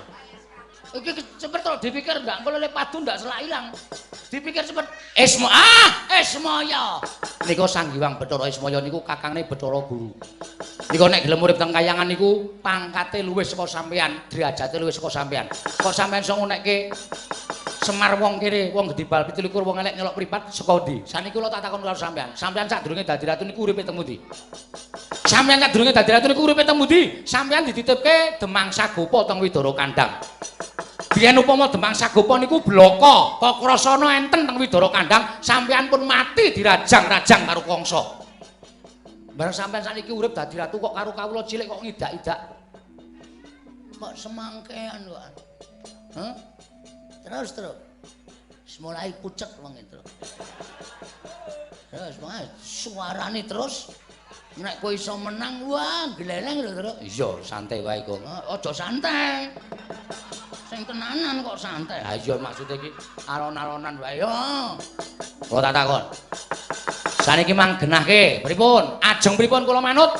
Iki cepet to dipikir ndak engko lele padu ndak selak ilang. Dipikir cepet. Isma ah, Ismaya. Nika Sang Hyang Bathara Ismaya niku kakangne Bathara Guru. Nika nek gelem urip teng kayangan niku pangkate luwih saka sampean, derajate luwih saka sampean. Kok sampean iso ngunekke Semar wong kere, wong gedhe bal 27 wong elek nyelok pripat saka ndi? Saniki kula tak takon karo sampean. Sampean sadurunge dadi ratu niku uripe teng pundi? Sampean sadurunge dadi ratu niku uripe teng pundi? Sampean dititipke Demang Sagopa teng Widara Kandang. Biyen upama Demang Sagopa niku blaka, kakrasana enten teng Widara Kandang, sampean pun mati dirajang-rajang karo Kangsa. Bareng sampean saniki urip dadi ratu kok karo kawula cilik kok ngidak-idak. Kok semangkean kok. Hah? Terus terus. Mulai pucet wong itu. Terus wah suarane terus nek kowe iso menang wah gleleng lho terus. Iya, santai wae kok. Aja santai. Sing tenanan kok santai. Ha iya maksude iki alon-alonan wae. Ya. Kula tak takon. Saniki mang genahke, pripun? Ajeng pripun kula manut?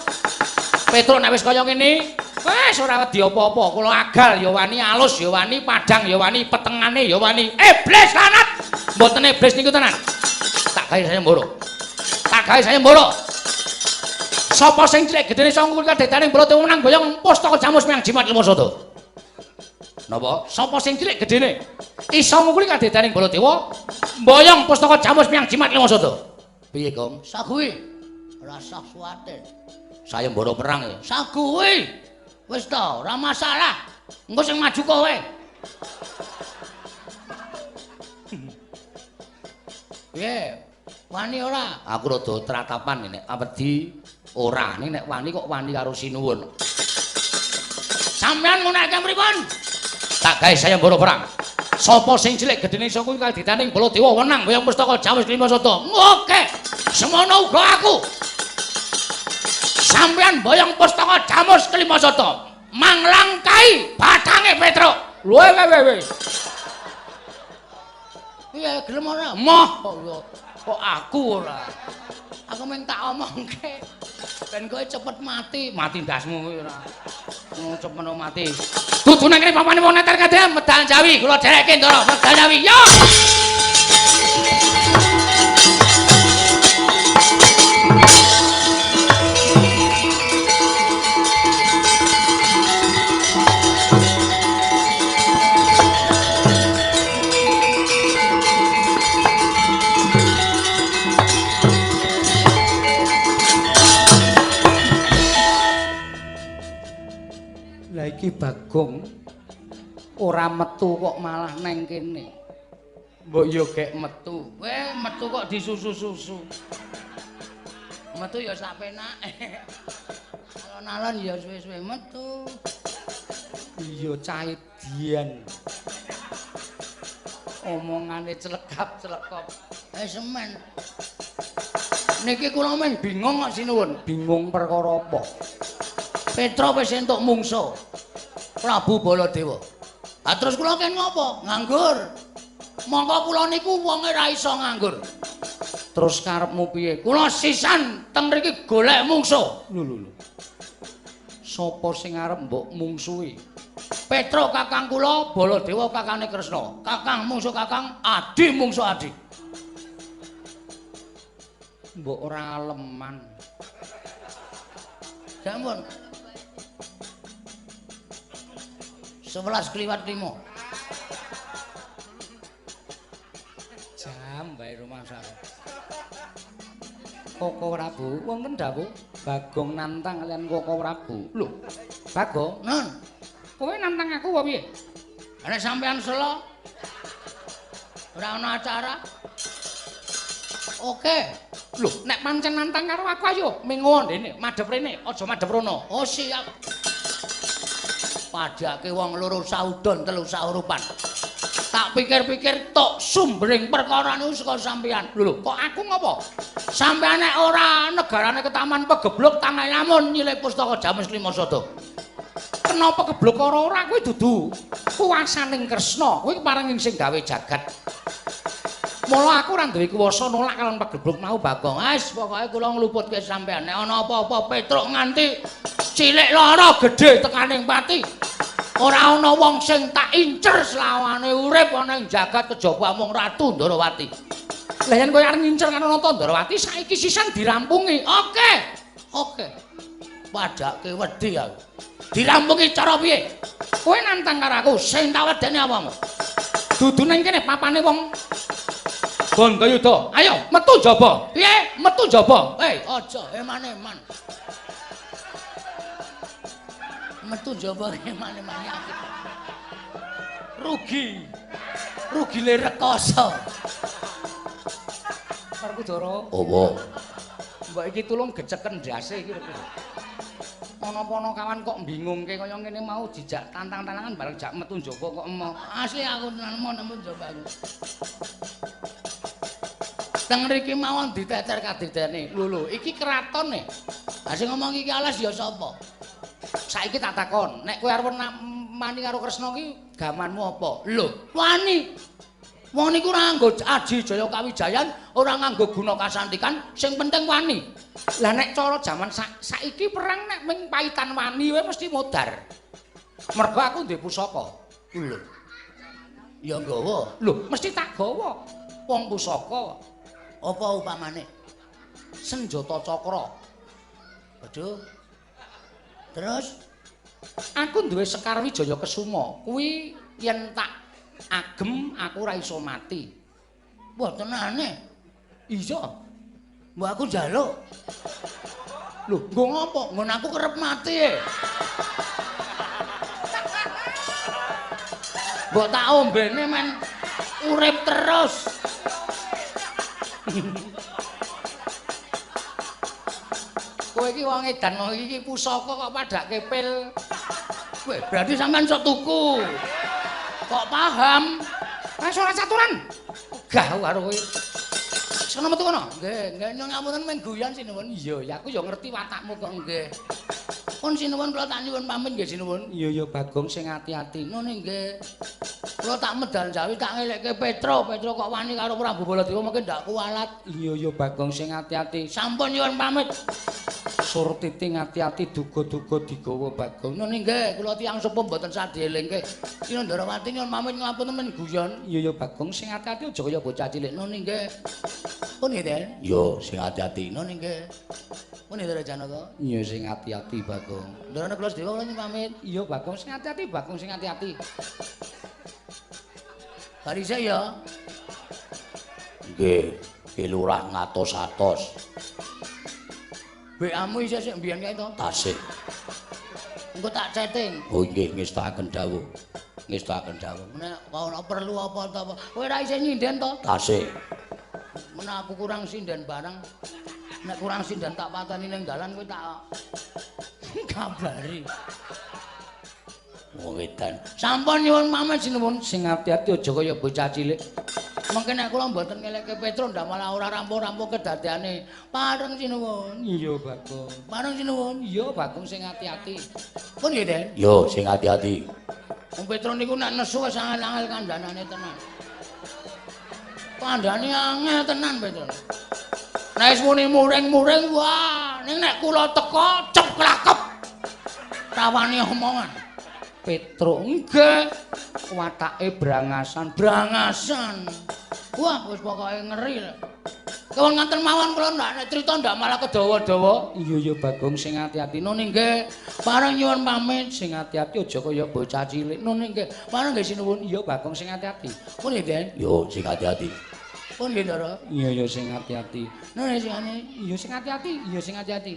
Petruk nek wis kaya ngene, wis ora wedi apa-apa. Kula agal ya wani, alus ya wani, padhang ya wani, petengane ya wani. Iblis lanat. Mboten iblis niku tenan. Tak gawe saya mboro. Tak gawe saya mboro. Sapa sing cilik gedene iso ngukul kadetane Baladewa menang boyong pustaka jamus miang jimat lima sada. Napa? Sapa sing cilik gedene iso ngukuli kadetane Baladewa mboyong pustaka jamus miang jimat lima sada. Piye, Gong? Saguwi. Ora usah kuwatir. Saya mboro perang ya. Saguwi. Wis ta, ora masalah. Engko sing maju kowe. Piye? Wani ora? Aku rada tratapan nek wedi ora. Nek wani kok wani karo sinuwun. Sampeyan ngunekke pripun? Tak gawe saya mboro perang. Sapa sing cilik gedene iso kuwi kaditaning Baladewa wenang boyong pustaka Jamus Lima Sada. Oke. Semono uga aku. Sampeyan boyong pustaka Jamus Kelima Sada. Manglangkai bathange Petruk. Lho we we. Piye gelem ora? Moh kok aku ora. Aku mung tak omongke ben kowe cepet mati. Mati ndasmu kuwi ora. Cepet mati. Dudu nang kene papane wong neter kadhe medal Jawi kula dherekke Ndara medal Jawi. Yo. Iki Bagong ora metu kok malah neng kene. Mbok yo gek metu. Weh, metu kok disusu-susu. Metu ya sak penake. Alon-alon ya suwe-suwe metu. Iya cah edian. Omongane celekap-celekop. Eh semen. Niki kula men bingung kok sinuwun. Bingung perkara apa? Petruk wis entuk mungsuh. Prabu Baladewa. Ha terus kula ken ngopo? Nganggur. Mongko kula niku wonge ra iso nganggur. Terus karepmu piye? Kula sisan teng mriki golek mungsuh. Lho lho lho. Sapa sing arep mbok mungsuhi? Petruk kakang kula, Baladewa kakane Kresna. Kakang mungsuh kakang, adi mungsuh adi. Mbok ora aleman. Sampun. 11 kliwat 5. Jam bae rumah saya. Koko Prabu, wonten dawuh Bagong nantang kalian Koko Prabu. Lho, Bagong, nun. Kowe nantang aku apa piye? Nek sampean selo ora ana acara. Oke. Lho, nek pancen nantang karo aku ayo mengo ndene, madhep rene, aja madhep rono. Oh siap. Padhake wong loro saudon telu saurupan. Tak pikir-pikir tok sumbering perkara niku saka sampean. Lho lho, kok aku ngopo? Sampean nek ora negarane ketaman pegebluk tangan lamun nyilih pustaka Jamus Lima Sada. Kenapa kebluk ora ora kuwi dudu kuwasaning Kresna, kuwi keparenging sing gawe jagat. Mula aku ora duwe kuwasa nolak kalian pegebluk mau Bagong. Wis pokoke kula ngluputke sampean. Nek ana apa-apa Petruk nganti cilik lara gedhe tekaning pati. Ora ana wong sing tak incer selawane urip ana ing jagat kejaba mung Ratu Ndorowati. Lah yen kowe arep ngincer karo Nata Ndorowati saiki sisan dirampungi. Oke. Oke. Padake wedi aku. Dirampungi cara piye? Kowe nantang karo aku, sing tak wedeni apamu? Dudu nang kene papane wong Bandayuda. Ayo metu njaba. Piye? Metu njaba. Hei, aja eman-eman. Metu njaba eman-eman yakin. Rugi. Rugine rekoso. Werkudara. Apa? Mbok iki tulung geceken ndase iki. Ana ponokawan kok bingungke kaya ngene mau dijak tantang-tantangan bareng jak metu njaba kok emoh. Asli aku tenan mau nemu njaba aku. Teng mriki mawon diteter kadidene. Lho lho, iki keraton e. Lah sing ngomong iki alas ya sapa? Saiki tak takon, nek kowe arep mani karo Kresna ki gamanmu apa? Lho, wani. Wong niku ora nganggo aji jaya kawijayan, ora nganggo guna kasantikan, sing penting wani. Lah nek cara jaman saiki perang nek ming paitan wani wae mesti modar. Mergo aku duwe pusaka. Lho. Ya nggawa. Lho, mesti tak gawa. Wong pusaka. Apa upamane? Senjata cakra. Waduh. Terus aku duwe Sekar Wijaya Kesuma. Kuwi yen tak agem aku ora iso mati. Wah, tenane. Iya. Mbok aku njaluk. Lho, nggo ngopo? Nggon aku kerep mati e. Mbok tak ombene men urip terus. Kowe iki wong edan, wong iki pusaka kok padake pil. Kowe berarti sampean sok tuku. Kok paham? Wis ora caturan. Ogah karo kowe. Sono metu kono. Nggih, nggih nyuwun ngapunten men guyon sinuwun. Iya, ya aku ya ngerti watakmu kok nggih. Pun sinuwun kula tak nyuwun pamit nggih sinuwun. Iya ya Bagong sing ati-ati. Ngono nggih. Kula tak medal jawi tak ngelekke Petro, Petro kok wani karo Prabu Baladewa mungkin ndak kualat. Iya ya Bagong sing ati-ati. Sampun nyuwun pamit. Surtiti ngati-ati duga-duga digawa Bagong. Ngono nggih, kula tiyang sepuh mboten sadhelengke. Sinuwun Ndorowati nyuwun pamit ngapunten men guyon. Iya ya Bagong sing ati-ati aja kaya bocah cilik. Ngono nggih. Pun nggih, Den. Yo sing ati-ati. Ngono nggih. Pun nggih Janaka. Iya sing ati-ati Bagong. Ndorone kula sedhewa kula nyuwun pamit. Iya Bagong sing ati-ati, Bagong sing ati-ati. Barise ya. Nggih, Ki Lurah ngatos-atos. WA-mu isih sik mbiyen kae to? Tasih. Engko tak chatting. Oh nggih, ngestakaken dawuh. Ngestakaken dawuh. Nek ana perlu apa ta apa. Kowe ora isih nyinden to? Tasih. Menawa aku kurang sinden barang. Nek kurang sinden tak pateni ning dalan kowe tak kabari. Wong edan. Sampun nyuwun pamit sinuwun. Sing ati-ati aja kaya bocah cilik. Mengke nek kula mboten ngelekke Petro ndak malah ora rampung-rampung kedadeane. Pareng sinuwun. Iya Bagong. Pareng sinuwun. Iya Bagong sing ati-ati. Pun nggih, Den. Yo sing ati-ati. Wong Petro niku nek nesu wis angel-angel kandhanane tenan. Kandhane angel tenan Petro. Nek wis muni muring-muring wah, ning nek kula teka cep klakep. Rawani omongan. Petro nggih watake brangasan, brangasan. Wah, wis pokoke ngeri. Kewon ngaten mawon kula ndak nek crita ndak malah kedawa-dawa. Iya ya Bagong sing ati-ati. Nun nggih, pareng nyuwun pamit sing ati-ati aja kaya bocah cilik. Nun nggih, pareng nggih sinuwun. Iya Bagong sing ati-ati. Pun nggih, Den. Yo sing ati-ati. Pun nggih, Ndara. Iya ya sing ati-ati. Nun sing ati. Iya sing ati-ati, iya sing ati-ati.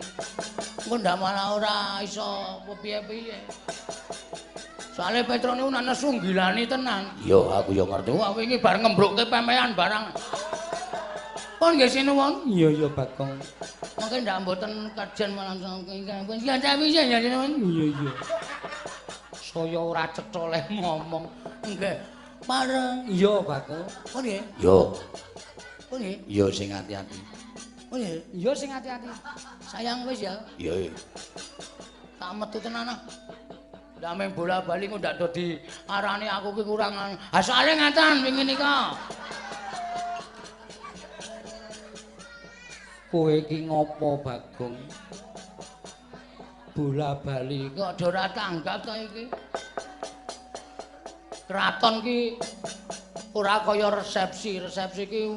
Engko ndak malah ora iso piye-piye. Soale Petro niku nek nesu nggilani tenan. Iya, aku yo ngerti. Wah, wingi bar ngembrukke pemean barang. Pun nggih sinuwun. Iya ya Bagong. Mungkin ndak mboten kajen malam saking. Pun ya sinuwun. Iya iya. Saya ora cetha leh ngomong. Nggih. Pareng. Iya Bagong. Pun nggih. Yo. Pun nggih. Iya sing ati-ati. Pun nggih. Iya sing ati-ati. Sayang wis ya. Iya. Tak metu tenan ah. Ndak meng bola-bali kok ndak do diarani aku ki kurang. Ha soalé ngaten wingi nika. Kowe iki ngopo Bagong? Bola-bali kok do ora tanggap ta iki. Kraton ki ora kaya resepsi. Resepsi ki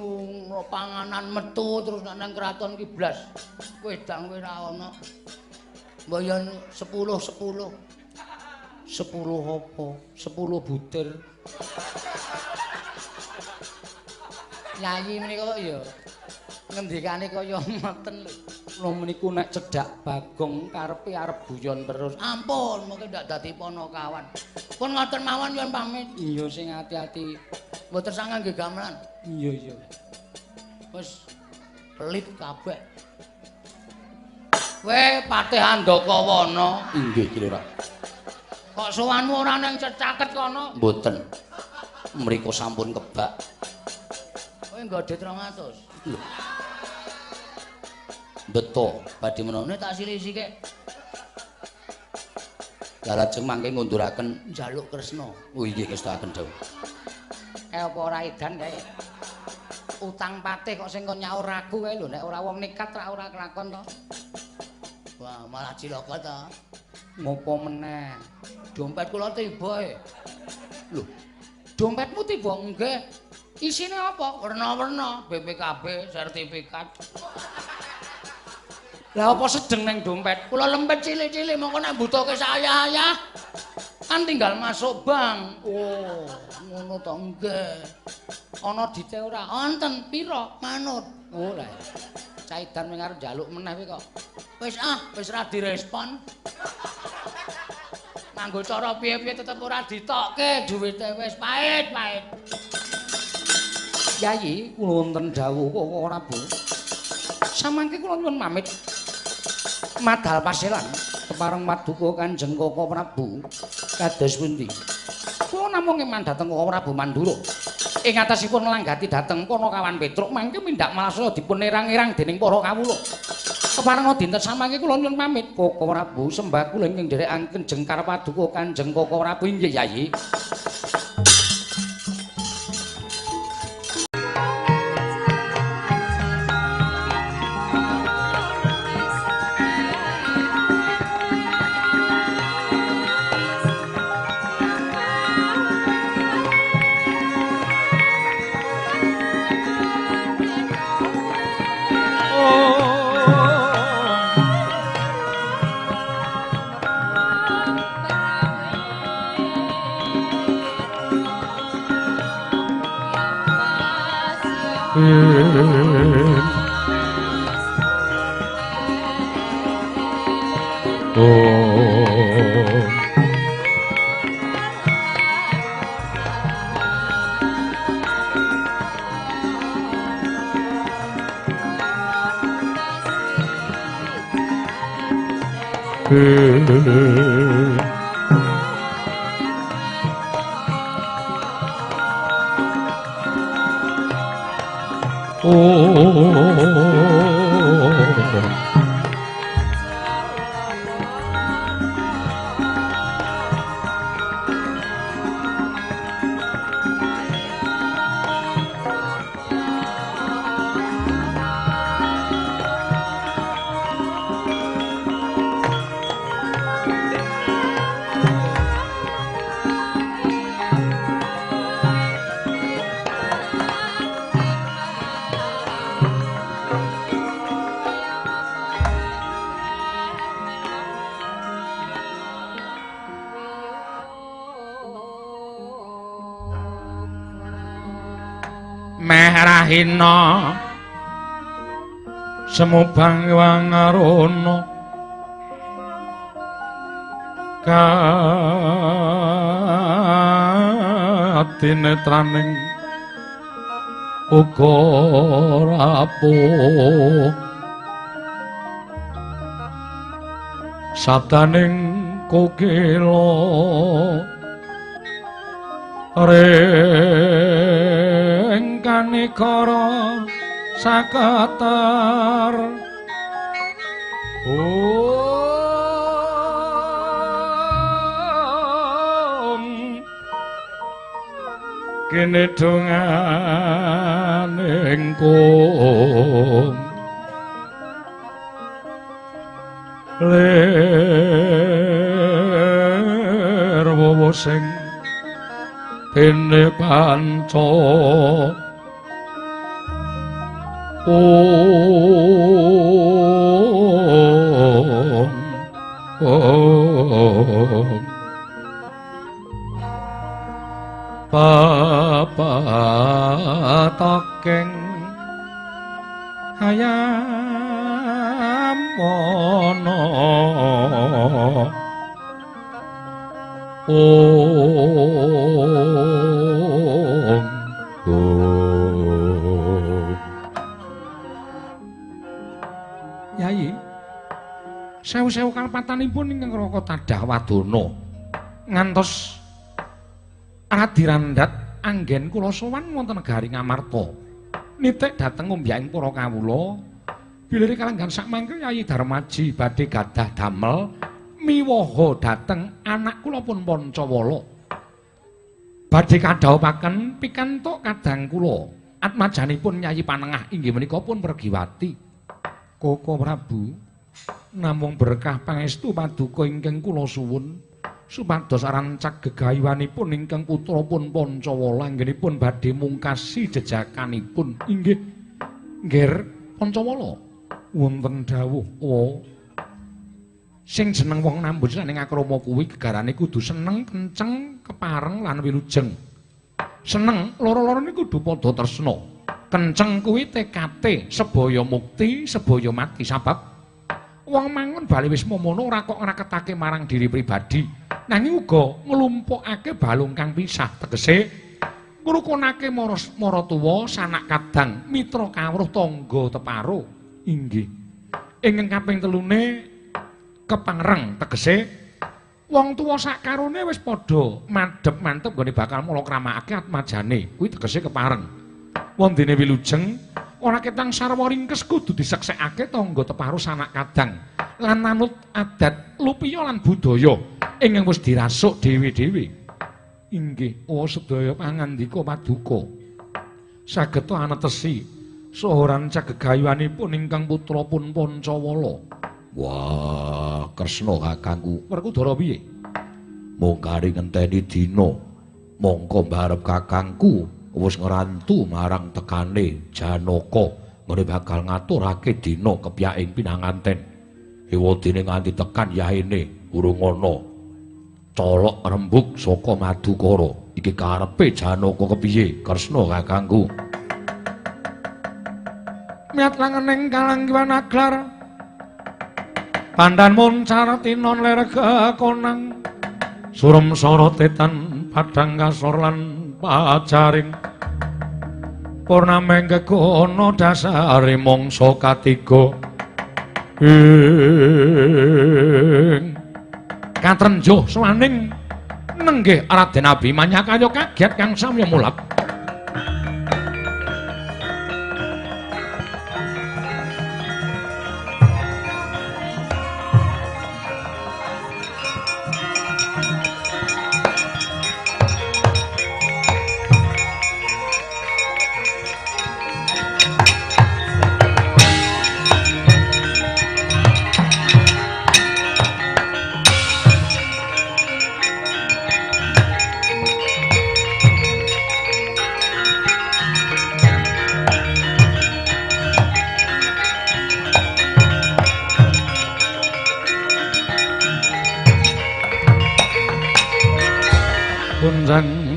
panganan metu terus nek nang kraton ki blas wedang kuwi ora ana. Mbok yen 10 10. 10 apa? 10 butir. Yayi menika kok ya ngendikane kaya ngoten lho. Lho meniku nek cedhak Bagong karepe arep guyon terus. Ampun, mungkin ndak dadi ponokawan. Pun ngoten mawon nyuwun pamit. Iya sing ati-ati. Mboten sangang nggih gamelan. Iya iya. Wis pelit kabeh. Kowe Patih Andakawana. Inggih, Ki Lurah. Kok sowanmu ora nang cecaket kono? Mboten. Mriku sampun kebak. Kowe nggo dit 200. Lho. Beto, badhe menapa tak silih sithik. Lah lajeng mangke ngunduraken njaluk Kresna. Oh inggih ngestakaken dawuh. Kae apa ora edan kae? Utang patih kok sing kon nyaur aku kae lho, nek ora wong nekat ra ora kelakon to. Wah, malah cilaka ta. Ngopo meneh? Dompet kula tiba e. Lho, dompetmu tiba? Nggih. Isine apa? Werna-werna, BPKB, sertifikat. Lah apa sedeng nang dompet? Kula lempet cilik-cilik mongko nek mbutuhke sayah-ayah kan tinggal masuk bank. Oh, ngono to nggih. Ana dite ora? Wonten. Pira? Manut. Oh lah. Caidan wing arep njaluk meneh kuwi kok. Wis ah, wis ora direspon. Nganggo cara piye-piye tetep ora ditokke, duwite wis pahit-pahit. Yayi, kula wonten dawuh kok ora, Bu. Samangke kula nyuwun pamit. Madal paselan kepareng paduka Kanjeng Koko Prabu kados pundi? Kula namung eman dhateng Koko Prabu Mandura. Ing atasipun nglanggati dhateng Panakawan Petruk mangke mindak malasana dipun erang-erang dening para kawula. Kepareng dinten samangke kula nyuwun pamit Koko Prabu sembah kula ingkang nderekaken jengkar paduka Kanjeng Koko Prabu inggih Yayi. Merahina semubang wangaruna katinetraning uga rapuh sabdaning kokila ring kanikara sakatar om kene donganing kum lir wowo sing Dene panca om papatokeng hayam wana om om. Yai, sewu-sewu kalepatanipun ingkang Raka tadah wadana ngantos radi randhat anggen kula sowan wonten negari Ngamarta. Nitik dhateng ngombyaking para kawula bilih kalenggan sakmangke Yayi Darmaji badhe gadah damel miwaha dhateng anak kula pun Pancawala. Badhe kadhawuhaken pikantuk kadang kula. Atmajanipun Yayi Panengah inggih menika pun Pergiwati. Koko Prabu, namung berkah pangestu paduka ingkang kula suwun supados rancak gegayuhanipun ingkang putra pun Pancawala anggenipun badhe mungkasi jejakanipun. Inggih, Ngger Pancawala, wonten dawuh wa sing jeneng wong nambut ning akrama kuwi gegarane kudu seneng, kenceng, kepareng lan wilujeng. Seneng loro-lorone kudu padha tresna. Kenceng kuwi tekate sebaya mukti, sebaya mati sabab wong mangun bali wis momono ora kok ngraketake marang diri pribadi, nanging uga nglumpukake balung kang pisah, tegese ngrukunake maratuwa, sanak kadang, mitra kawruh, tangga teparo. Inggih. Ingkang kaping telune kepangreng, tegese wong tuwa sakarone wis padha madhep mantep nggone bakal mula kramakake atmajane, kuwi tegese kepareng. Wondene wilujeng ora ketang sarwa ringkes kudu diseksekake tangga teparo sanak kadang lan anut adat lupiya lan budaya ingkang wis dirasuk dhewe-dhewe. Inggih, oh sedaya pangandika paduka saged anetesi saha rancak gegayuhanipun ingkang putra pun Pancawala. Wah, Kresna kakangku, Werkudara piye? Mung kari ngenteni dina mongko mbarep kakangku wis ngrantu marang tekane Janaka ngene bakal ngaturake dina kepyaking pinanganten. Ewadene nganti tekan yaene urung ana colok rembug saka Madukara. Iki karepe Janaka kepiye, Kresna kakangku? Miat langening kalanggiwan aglar pandan muncar tinon ler kekonang surem sorotetan padang kasor lan pajaring purnameng gegono dasare mangsa katiga ing katrenjuh swaning nenggih Raden Abimanya kaya kaget kang samya mulat.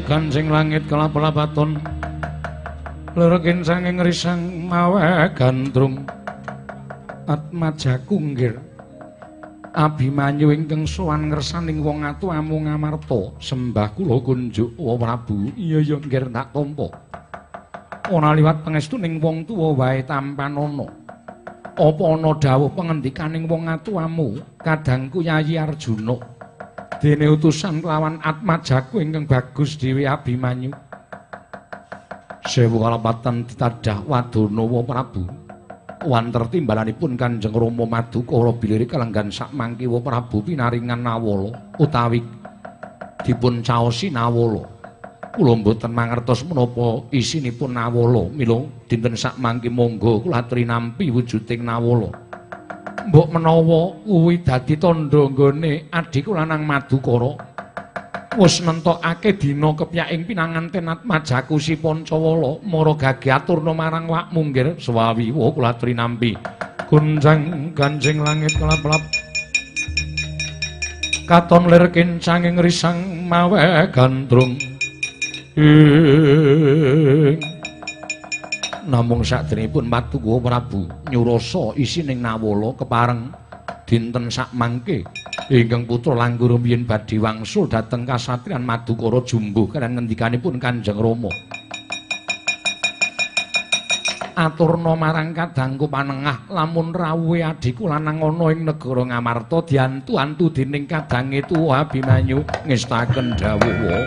Kancing langit kelap-lapaton lerekin sanging risang mawe gandrung atmajaku nggir Abimanyu ingkang sowan ngersaning wong atu amung Ngamarta sembah kula kunjuk wa Prabu. Iya ya nggir tak tampa ora liwat pangestuning wong tuwa wae tampanana. Apa ana dawuh pengendikaning wong atuamu kadangku Yayi Arjuna dene utusan kelawan atmajaku ingkang bagus dhewe Abimanyu. Sewu kalepatan ditadah wadana wa Prabu. Wanter timbalanipun Kanjeng Rama Madukara bilih kalenggan sakmangke wa Prabu pinaringan nawala utawi dipun caosi nawala. Kula mboten mangertos menapa isinipun nawala, mila dinten sakmangke monggo kula aturi nampi wujuding nawala. Mbok menawa kuwi dadi tandha nggone adhiku lanang Madukara Wis nentokake dina kepyaking pinanganten Atmajaku si Pancawala mara gage aturna marang wak munggir swawiwa kula trinampi. Gunjang ganjing langit kelap-kelap katon lir kincanging risang mawe gandrung. Ing namung sakderengipun Patuko Prabu nyurasa isining Nawala kepareng dinten sakmangke ingkang putra langkung rumiyin badhe wangsul dhateng kasatriyan Madukara jumbuh kaliyan ngendikanipun Kanjeng Rama. Aturna marang kadangku panengah lamun rawuhe adhiku lanang ana ing negara Ngamarta diantu-antu dening kadange tuwa Abimanyu ngestaken dawuh.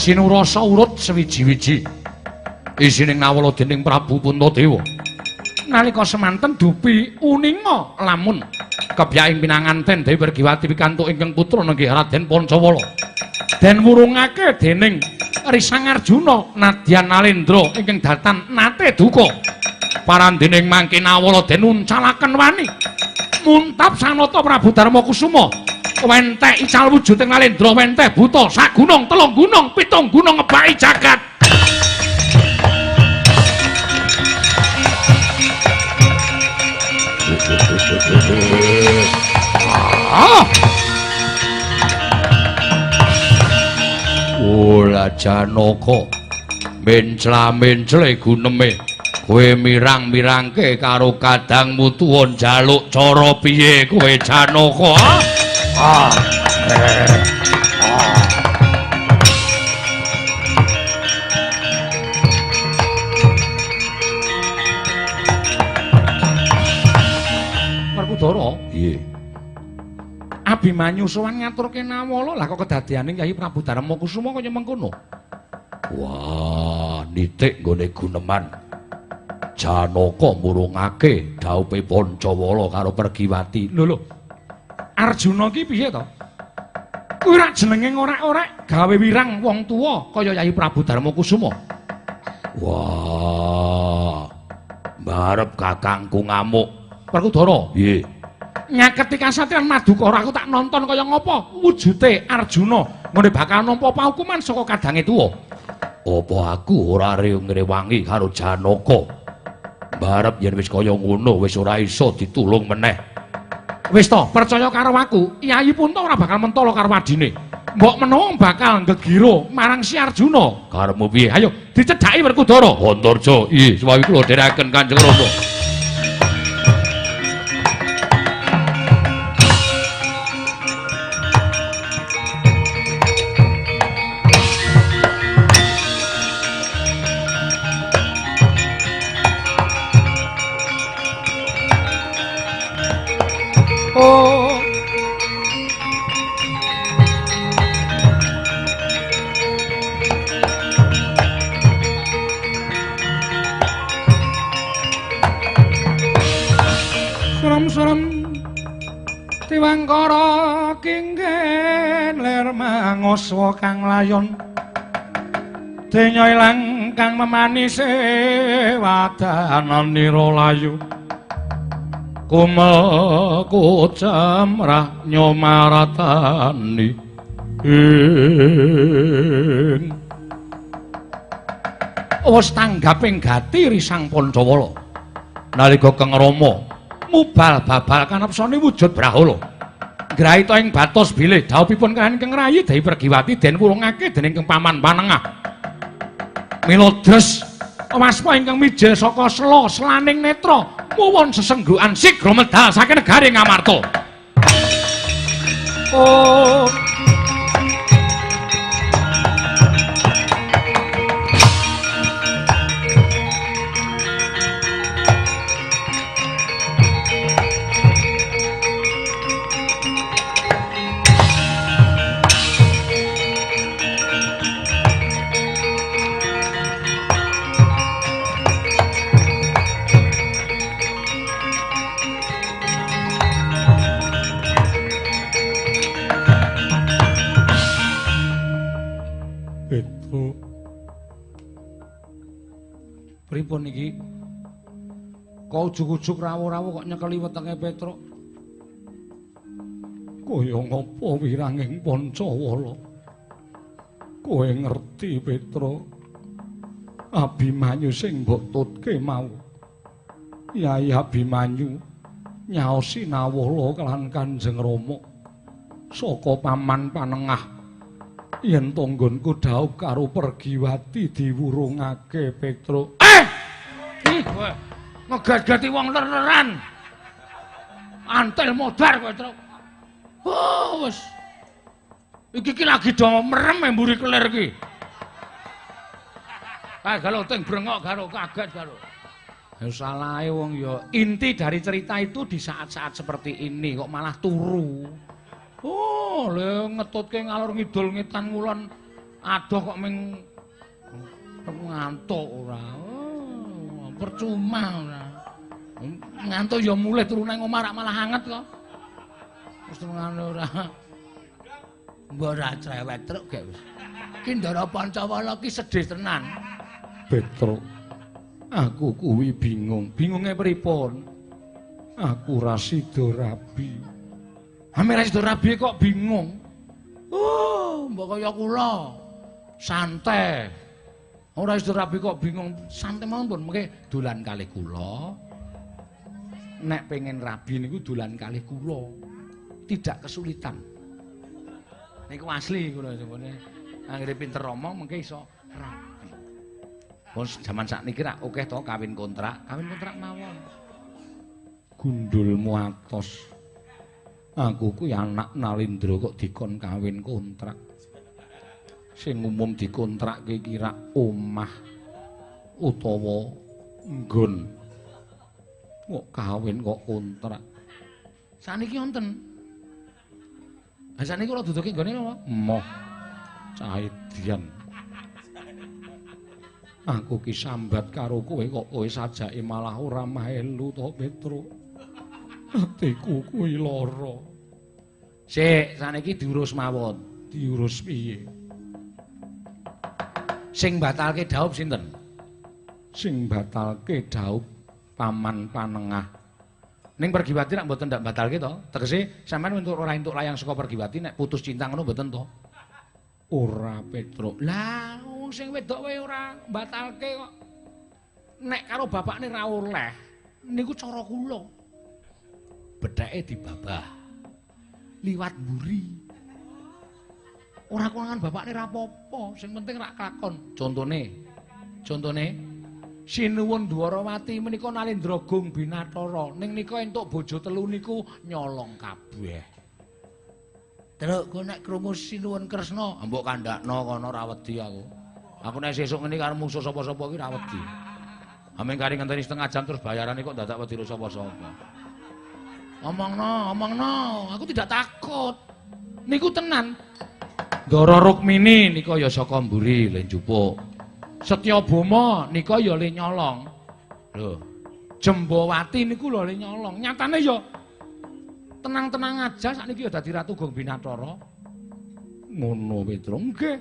Sinurasa urut sewiji-wiji isining Nawala dening Prabu Puntadewa. Nalika semanten dupi uninga lamun kebyaking pinanganten Dewi Pergiwati pikantuk ingkang putra nenggih Raden Pancawala. Den wurungake dening Risang Arjuna nadyan Nalendra ingkang datan nate duka. Parandening mangke Nawala den uncalaken wani muntap sanata Prabu Darma Kusuma. Wenteh ical wujuding Nalendra wenteh buta sagunung telung gunung pitung gunung ngebaki jagat. Ah. Ola Janaka mencla-mencle guneme kowe mirang-mirangke karo kadangmu tuwa njaluk cara piye kowe Janaka? Ah. Ah. Werkudara, Piye? Abimanyu sowan ngaturke Nawala, lah kok kedadeane Kyai Prabu Darma Kusuma kaya mengkono. Wah, nitik nggone guneman. Janaka murungake dhaupe Pancawala karo Pergiwati. Lho lho. Arjuna ki piye to? Kuwi rak jenenge ngorek-orek gawe wirang wong tuwa kaya Kyai Prabu Darma Kusuma. Wah. Mbarep kakangku ngamuk. Werkudara, Piye? Nyaketi kasatriyan Madukara aku tak nonton kaya ngapa wujute Arjuna ngene bakal nampa paukuman saka kadange tuwa. Apa aku ora ngrewangi karo Janaka? Mbarep yen wis kaya ngono wis ora iso ditulung meneh. Wis to, percaya karo aku, Kyai Punta ora bakal mentolo karo adine. Mbok menawa bakal ngegiro marang si Arjuna. Karepmu piye? Ayo dicedhaki Werkudara. Antarja, iya, suwawi kula dherekaken Kanjeng Rama. Oh. Suram-suram tiwangkara kinggen lir mangoswa kang layon denya ilang kang memanise wadananira layu kumekucemrah nyomaratani ing wis tanggaping gati Risang Pancawala nalika Kang Rama mubal babal kanepsane wujud brahala ngraita ing batos bilih dhawuhipun kaliyan Kang Rayi Dewi Pergiwati den wurungake dening Kang Paman Panengah mila dres waspa ingkang mijil saka sela selaning netra muwun sesenggukan sigra medal saking negari Ngamarta. Oh. Petro. Pripun iki? Kok ujug-ujug rawuh-rawuh kok nyekeli wetenge Petro? Kaya ngapa wiranging Pancawala? Kowe ngerti Petro? Abimanyu sing mbok tutke mau. Yai Abimanyu nyaosi Nawala kelan Kanjeng Rama saka paman panengah yen tanggonku dhaup karo Pergiwati diwurungake Petro. Ih, kowe ngegat-gati wong ler-leran. Antel modar kowe, Truk. Oh, wis. Iki ki lagi do merem mburi kelir iki. Kae galo teng brengok karo kaget karo. Ya salahe wong ya. Inti dari cerita itu di saat-saat seperti ini kok malah turu. Oh, le ngetutke ngalor ngidul ngetan ngulon adoh kok ming ngantuk ora. Oh, percuma ora. Ngantuk ya mulih turu nang omah rak malah anget kok. Wis ngene ora. Mbok ora cerewet truk gek wis. Ki Ndara Pancawala ki sedih tenan. Petro, aku kuwi bingung. Bingunge pripun? Aku ra sida rabi. Ame ra sida rabi kok bingung. Oh, mbok kaya kula. Santai. Ora sida rabi kok bingung. Santai mawon pun mengke dolan kalih kula. Nek pengen rabi niku dolan kalih kula. Tidak kesulitan. Niku asli kula sebenarnya. Anggere pinter omong mengke iso rabi. Wong jaman sakniki rak akeh to kawin kontrak mawon. Gundulmu atos. Aku kuwi anak Nalindra kok dikon kawin kontrak. Sing umum dikontrakke iki rak omah utawa nggon. Kok kawin kok kontrak. Saniki wonten. Ha saniki kula duduke nggone napa? Moh. Caidian. Aku ki sambat karo kowe kok kowe sajake malah ora melu to Petro. Atiku kuwi lara. Sik, saniki diurus mawon. Diurus piye? Sing batalke dhaup sinten? Sing batalke dhaup paman panengah. Ning Pergiwati rak mboten ndak batalke to? Tegese sampean entuk ora entuk layang saka Pergiwati nek putus cinta ngono mboten to? Ora Petro. Lah wong sing wedok wae ora batalke kok. Nek karo bapakne ra oleh niku cara kula. Bedheke dibabah. Liwat mburi. Ora konangan bapakne ra apa-apa, sing penting rak kelakon. Contone Sinuwun Dwarawati menika Nalendra Gung Binathara ning nika entuk bojo telu niku nyolong kabeh. Truk kowe nek krungu Sinuwun Kresna, mbok kandhakno kono ra wedi aku. Aku nek sesuk ngene karo mungsuh sapa-sapa iki ra wedi. Ameng kari ngenteni setengah jam terus bayarane kok dadak wedi sapa-sapa. Omongno, aku tidak takut. Niku tenan. Ndara Rukmini nika ya saka mburi le njupuk. Setyabama nika ya le nyolong. Lho, Jembawati niku lho le nyolong. Nyatane ya tenang-tenang aja sakniki ya dadi Ratu Gung Binathara. Ngono Petro. Nggih.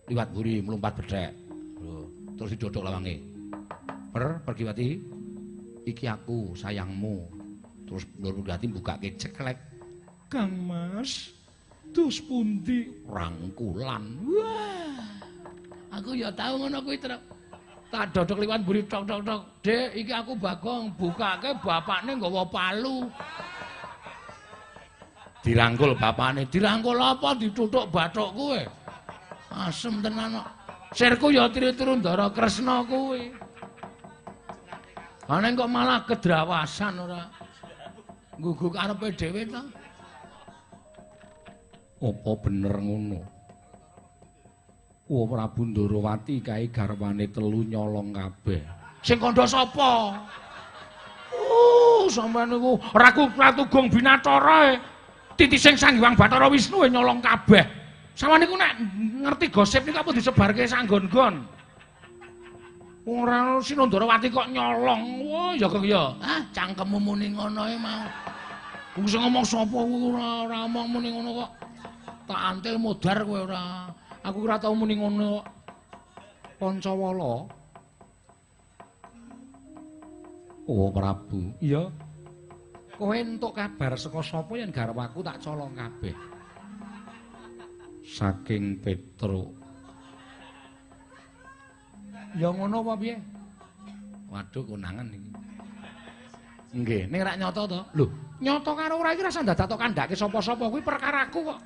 Liwat mburi mlumpat bedhek. Lho, terus didodok lawange. Pergiwati, iki aku sayangmu. Terus Pergiwati mbukake ceklek. Kang Mas, dus pundi rangkulan. Wah. Aku ya tau ngono kuwi, Truk. Tak dodok liwat mburi tok tok tok. Dek, iki aku Bagong, bukake bapakne nggawa palu. Dirangkul bapakne, dirangkul apa dituthuk bathuk kowe. Asem tenan kok. Sirku ya tiru-tiru Ndara Kresna kuwi. Aneng kok malah kedrawasan ora. Nggugu karepe dhewe to. Apa bener ngono? Wa Prabu Ndorowati kae garwane telu nyolong kabeh. Sing kandha sapa? Sampeyan niku Ratu Gung Binathara e. Titising Sang Hyang Bathara Wisnu e nyolong kabeh. Sampeyan niku nek ngerti gosip niku apa disebarke sanggon-gon. Ora Sinandharawati kok nyolong. Wah, ya kok ya. Ah, cangkemmu muni ngono e mau. Wong sing ngomong sapa kuwi ora omong muni ngono kok. Tak antil modar kowe ora. Aku ora tau muni ngono kok. Pancawala. Oh Prabu, iya. Kowe entuk kabar saka sapa yen garwaku tak colong kabeh? Saking Petruk. Ya ngono apa piye? Waduh konangan iki. Nggih, ning rak nyata to? Lho, nyata karo ora iki rasa dadak tok kandhake sapa-sapa kuwi perkaraku kok.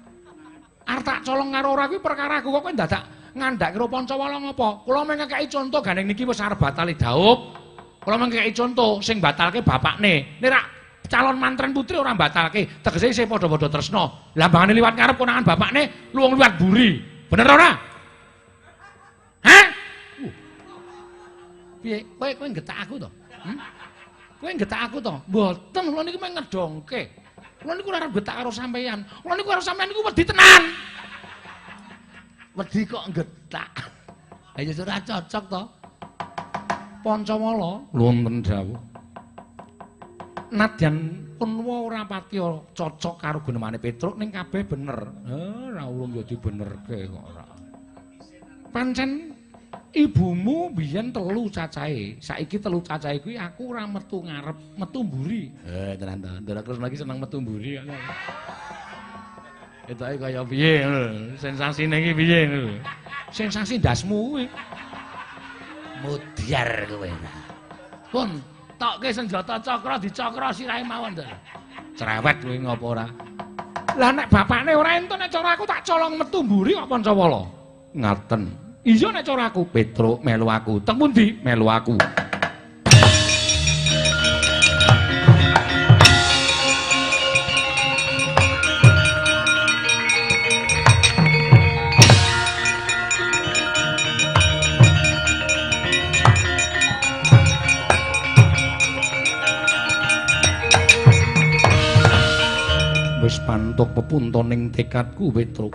Arep tak colong karo ora kuwi perkaraku kok kowe dadak ngandhake karo Pancawala ngopo? Kula mung ngekeki conto gandeng niki wis arep batal dhaup. Kula mung ngekeki conto sing batalke bapakne. Nek rak calon mantren putri ora batalke, tegese isih padha-padha tresna. Lah bangane liwat ngarep konangan bapakne, luwung liwat mburi. Bener ora? Hah? Piye? Kowe kowe nggetak aku to? Kowe nggetak aku to? Mboten, kula niku mung ngedongke. Kula niku ora arep nggetak karo sampeyan. Kula niku karo sampeyan niku wedi tenan. Wedi kok nggetak. Ha ya ora cocok to. Pancawala wonten dawuh. Nadyan punwa ora patiya cocok karo gunemane Petruk ning kabeh bener. Ora urung ya dibenerke kok ora. Pancen ibumu biyen telu cacahe. Saiki telu cacahe kuwi aku ora metu ngarep, metu mburi. Tenan to. Ndara Kresna iki seneng metu mburi kok. Ketoke kaya piye ngono. Sensasine iki piye ngono. Sensasi ndasmu kuwi. Mudyar kowe. Pun tokke senjata cakra dicakra sirahe mawon to. Cerewet kowe ngopo ora? Lah nek bapakne ora entuk nek cara aku tak colong metu mburi kok Pancawala. Ngaten. Iya nek cara aku Petruk melu aku. Teng pundi? Melu aku. Wis pantuk pepuntoning tekadku Petruk.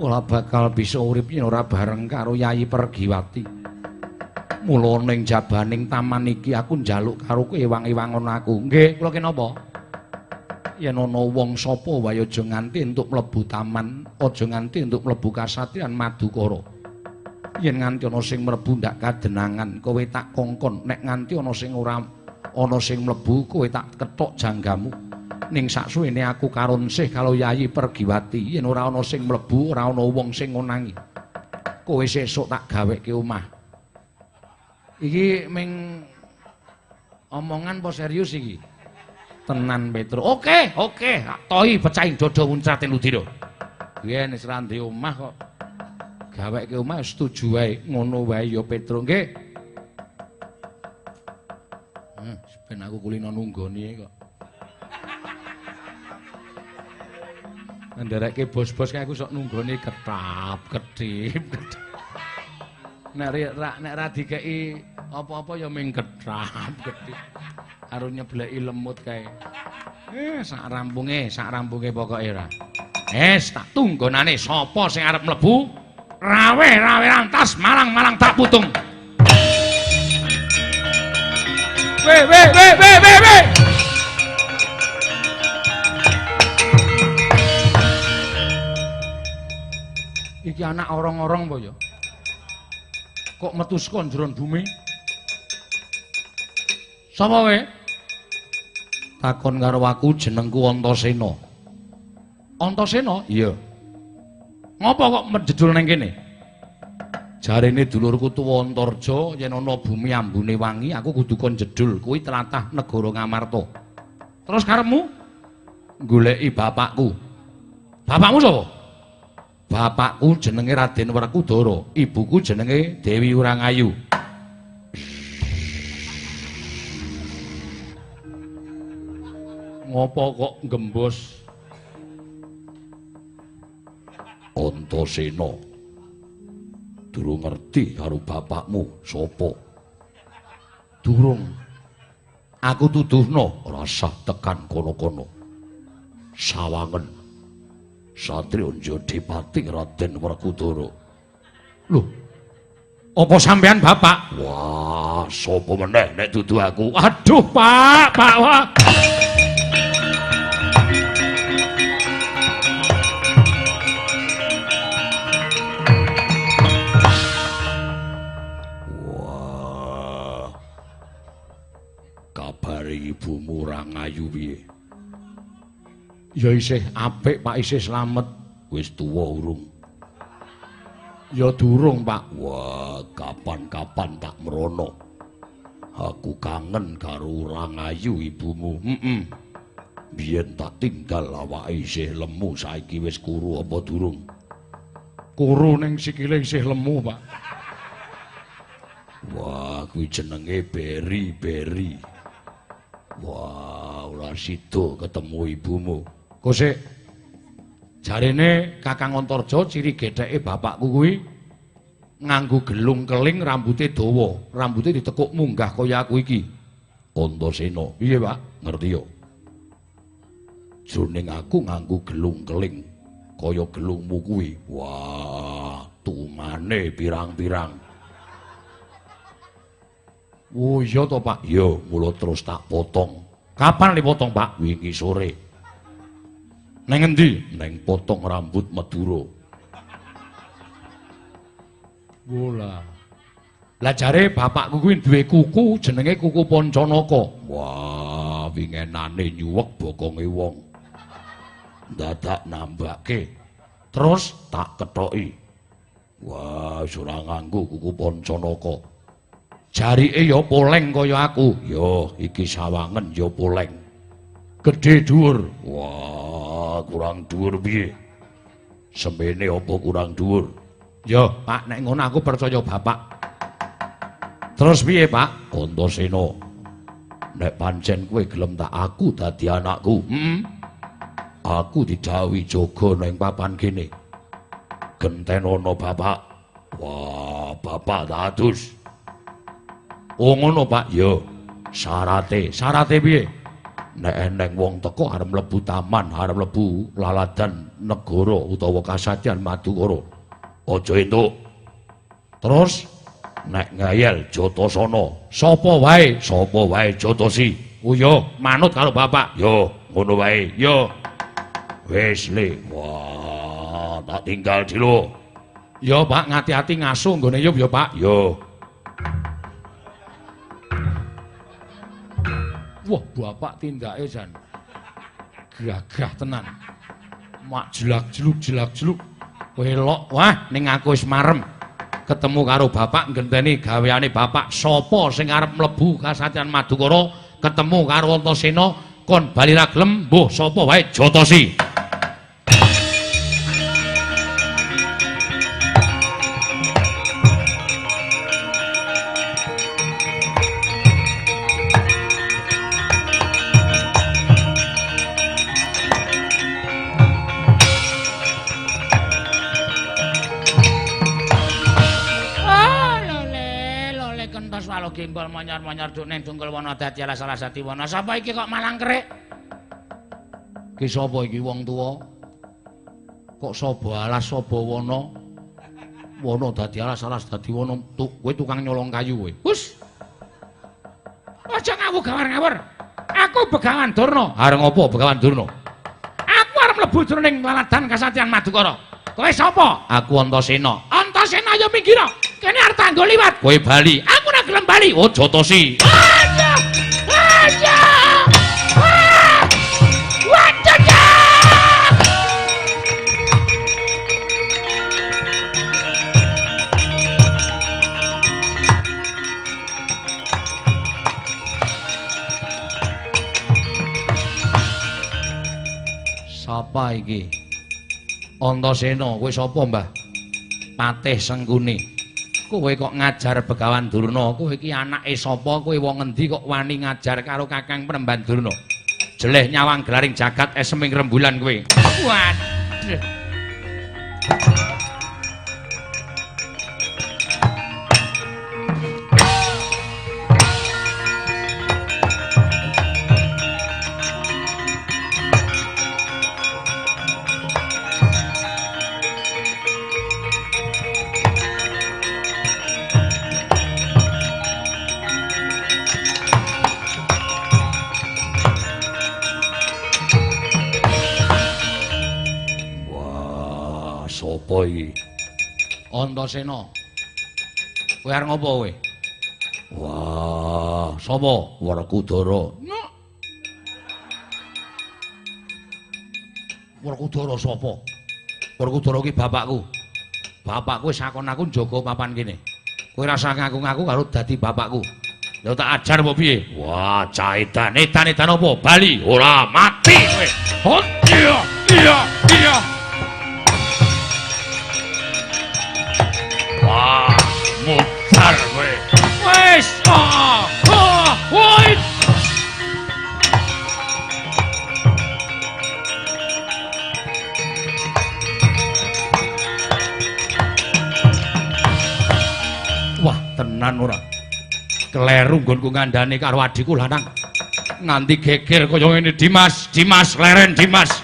Ora bakal bisa urip yen ora bareng karo Yayi Pergiwati. Mula ning jabaning taman iki aku njaluk karo kowe ewang-ewangon aku. Nggih, kula ki napa? Yen ana wong sapa wae aja nganti entuk mlebu taman, aja nganti entuk mlebu kasatriyan Madukara. Yen nganti ana sing mlebu ndak kadenangan, kowe tak kongkon. Nek nganti ana sing ora ana sing mlebu, kowe tak kethok janggamu. Ning saksuwene aku karonsih kalau Yayi Pergiwati yen ora ana sing mlebu, ora ana wong sing ngonangi. Kowe sesuk tak gaweke omah. Iki ming omongan apa serius iki? Tenan Petruk. Oke, oke, tak tohi pecahing dada muncrating ludira. Yen wis ra ndek omah kok gaweke omah setuju wae, ngono wae ya Petruk nggih. Ben aku kulino nunggoni kok. Nderekke bos-bos kae aku sok nunggone ketap, kedip, kedip. Nek ra dikeki apa-apa ya ming ketap, kedip. Karo nyebleki lemut kae. Sak rampunge pokoke ora. Wis tak tunggonane sapa sing arep mlebu? Rawe-rawe rantas malang-malang tak putung. We we we we we we. Iki anak orong-orong apa ya? Kok metu saka njeron bumi? Sapa kowe? Takon karo aku, jenengku Antasena. Antasena? Iya. Ngopo kok menjedul nang kene? Jarene dulurku tuwa Antarja yen ana bumi ambune wangi aku kudu kon jedul kuwi tlatah negara Ngamarta. Terus karepmu? Goleki bapakku. Bapakmu sapa? Bapakku jenenge Raden Werkudara, ibuku jenenge Dewi Urangayu. Ngopo kok gembos? Antasena. Durung ngerti karo bapakmu sapa? Durung. Aku tuduhno rasah tekan kono-kono. Sawangen. Satrio Jodipati Raden Werkudara. Lho, apa sampean bapak? Wah, sapa meneh nek dudu aku? Aduh, Pak, Pak, wah. Ya isih apik, Pak, isih slamet. Wis tuwa urung? Ya durung, Pak. Wah, kapan-kapan tak merono. Aku kangen karo orang ayu ibumu. Heeh. Biyen tak tinggal awake isih lemu, saiki wis kuru apa durung? Kuru ning sikile isih lemu, Pak. Wah, kuwi jenenge beri-beri. Wah, ora sida ketemu ibumu. Kosek. Jarene Kakang Antarja ciri getheke bapakku kuwi nganggo gelung keling, rambute dawa, rambute ditekuk munggah kaya aku iki. Antasena. Piye, Pak? Ngerti yo. Jroning aku nganggo gelung keling kaya gelungmu kuwi. Wah, tumane pirang-pirang. Oh iya to, Pak? Iya, mula terus tak potong. Kapan dipotong, Pak? Wingi sore. Neng endi? Neng potong rambut Madura. Wola. Lah jare bapakku kuwi duwe kuku jenenge kuku Pancanaka. Wah, wingenane nyuwek bokonge wong. Dadak nambake. Terus tak kethoki. Wah, wis ora nganggo kuku Pancanaka. Jarike ya poleng kaya aku. Ya, iki sawangen ya poleng. Gedhe dhuwur. Wah, kurang dhuwur piye? Semene apa kurang dhuwur? Ya, Pak, nek ngono aku percaya bapak. Terus piye, Pak? Antasena. Nek pancen kowe gelem tak aku dadi anakku. Heeh. Aku didhawuhi jaga nang papan kene. Gentenono bapak. Wah, bapak tak adus. Oh ngono, Pak. Ya, syarate. Syarate piye? Nek eneng wong teko arep mlebu taman, arep mlebu laladan negara utawa kasatyan Madukara, aja entuk. Terus nek ngayal Jatasana, sapa wae? Sapa wae Jatasi. Oh ya, manut karo bapak. Ya, ngono wae. Ya. Wis le. Wah, tak tinggal dilo. Ya, Pak, ngati-ati ngasuh nggone yup ya, Pak. Ya. Wah, bapak tindake jan gagah tenan. Mak jelak-jeluk jelak-jeluk. Welok, wah ning aku wis marem. Ketemu karo bapak nggenteni gaweane bapak. Sapa sing arep mlebu kasatyan Madukara ketemu karo Antasena kon bali ra gelem mbuh sapa wae Jatasi. Gimbal monyar-monyar duk ning dungkul wana dadi alas-alas dadi wana. Sapa iki kok malang kerik? Ki sapa iki wong tuwa? Kok saba alas saba wana? Wana dadi alas-alas dadi wana. Kowe tukang nyolong kayu kowe. Hus. Aja ngawur gawar-ngawur. Aku Begawan Durna. Arep ngopo Begawan Durna? Aku arep mlebu jroning laladan kasatyan Madukara. Kowe sapa? Aku Antasena. Antasena ya minggir. Kene arep tanggo liwat. Kowe bali. Aku ora gelem bali. Oh Jatasi. Aja. Aja. Waduh. Sapa iki? Antasena, kowe sapa, Mbah? Patih Sengkuni. Kowe kok ngajar Begawan Durna? Kowe iki anake sapa? Kowe wong endi kok wani ngajar karo Kakang Penemban Durna? Jeleh nyawang gelaring jagat eseming rembulan kowe. Waduh. Sapa iki? Antasena. Kowe arep ngopo kowe? Wah, sapa? Werkudara. Werkudara sapa? Werkudara ki bapakku. Bapakku wis akon aku njaga papan kene. Kowe ora usah ngaku-ngaku karo dadi bapakku. Lha tak ajar apa piye? Wah, cah edan, edan-edan apa? Bali ora mati kowe. Hot, iya, iya, iya. Wah, mutar kowe. Wis, ah, ah, woi. Wah, tenan ora. Kleru nggonku ngandhane karo adhiku lanang. Nganti geger kaya ngene Dimas, Dimas leren Dimas.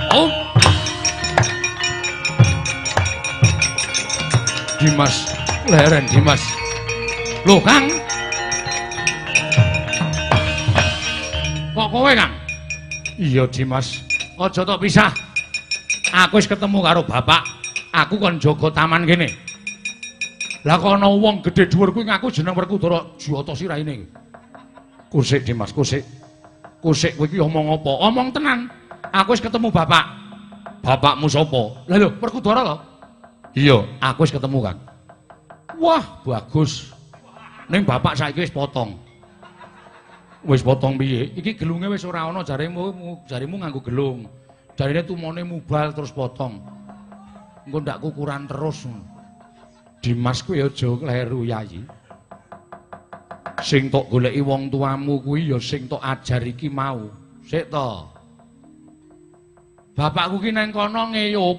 Oh. Dimas, leren Dimas. Loh, Kang. Kok kowe, Kang? Iya, Dimas. Aja tok pisah. Aku wis ketemu karo bapak. Aku kon jaga taman kene. Lah kok ana wong gedhe dhuwur kuwi ngaku jeneng Werkudara, jata siraine. Kusik, Dimas, kusik. Kusik kowe iki omong apa? Omong tenan. Aku wis ketemu bapak. Bapakmu sapa? Lah lho, Werkudara lho. Iya, aku wis ketemu, Kang. Wah, bagus. Ning bapak saiki wis potong. Wis potong piye? Iki gelunge wis ora ana jaremu, jaremu nganggo gelung. Jarine tumone mubal terus potong. Engko ndak kukuran terus. Dimas kuwi aja kleru, Yayi. Sing tok goleki wong tuamu kuwi ya sing tok ajar iki mau. Sik to. Bapakku ki nang kono ngeyup.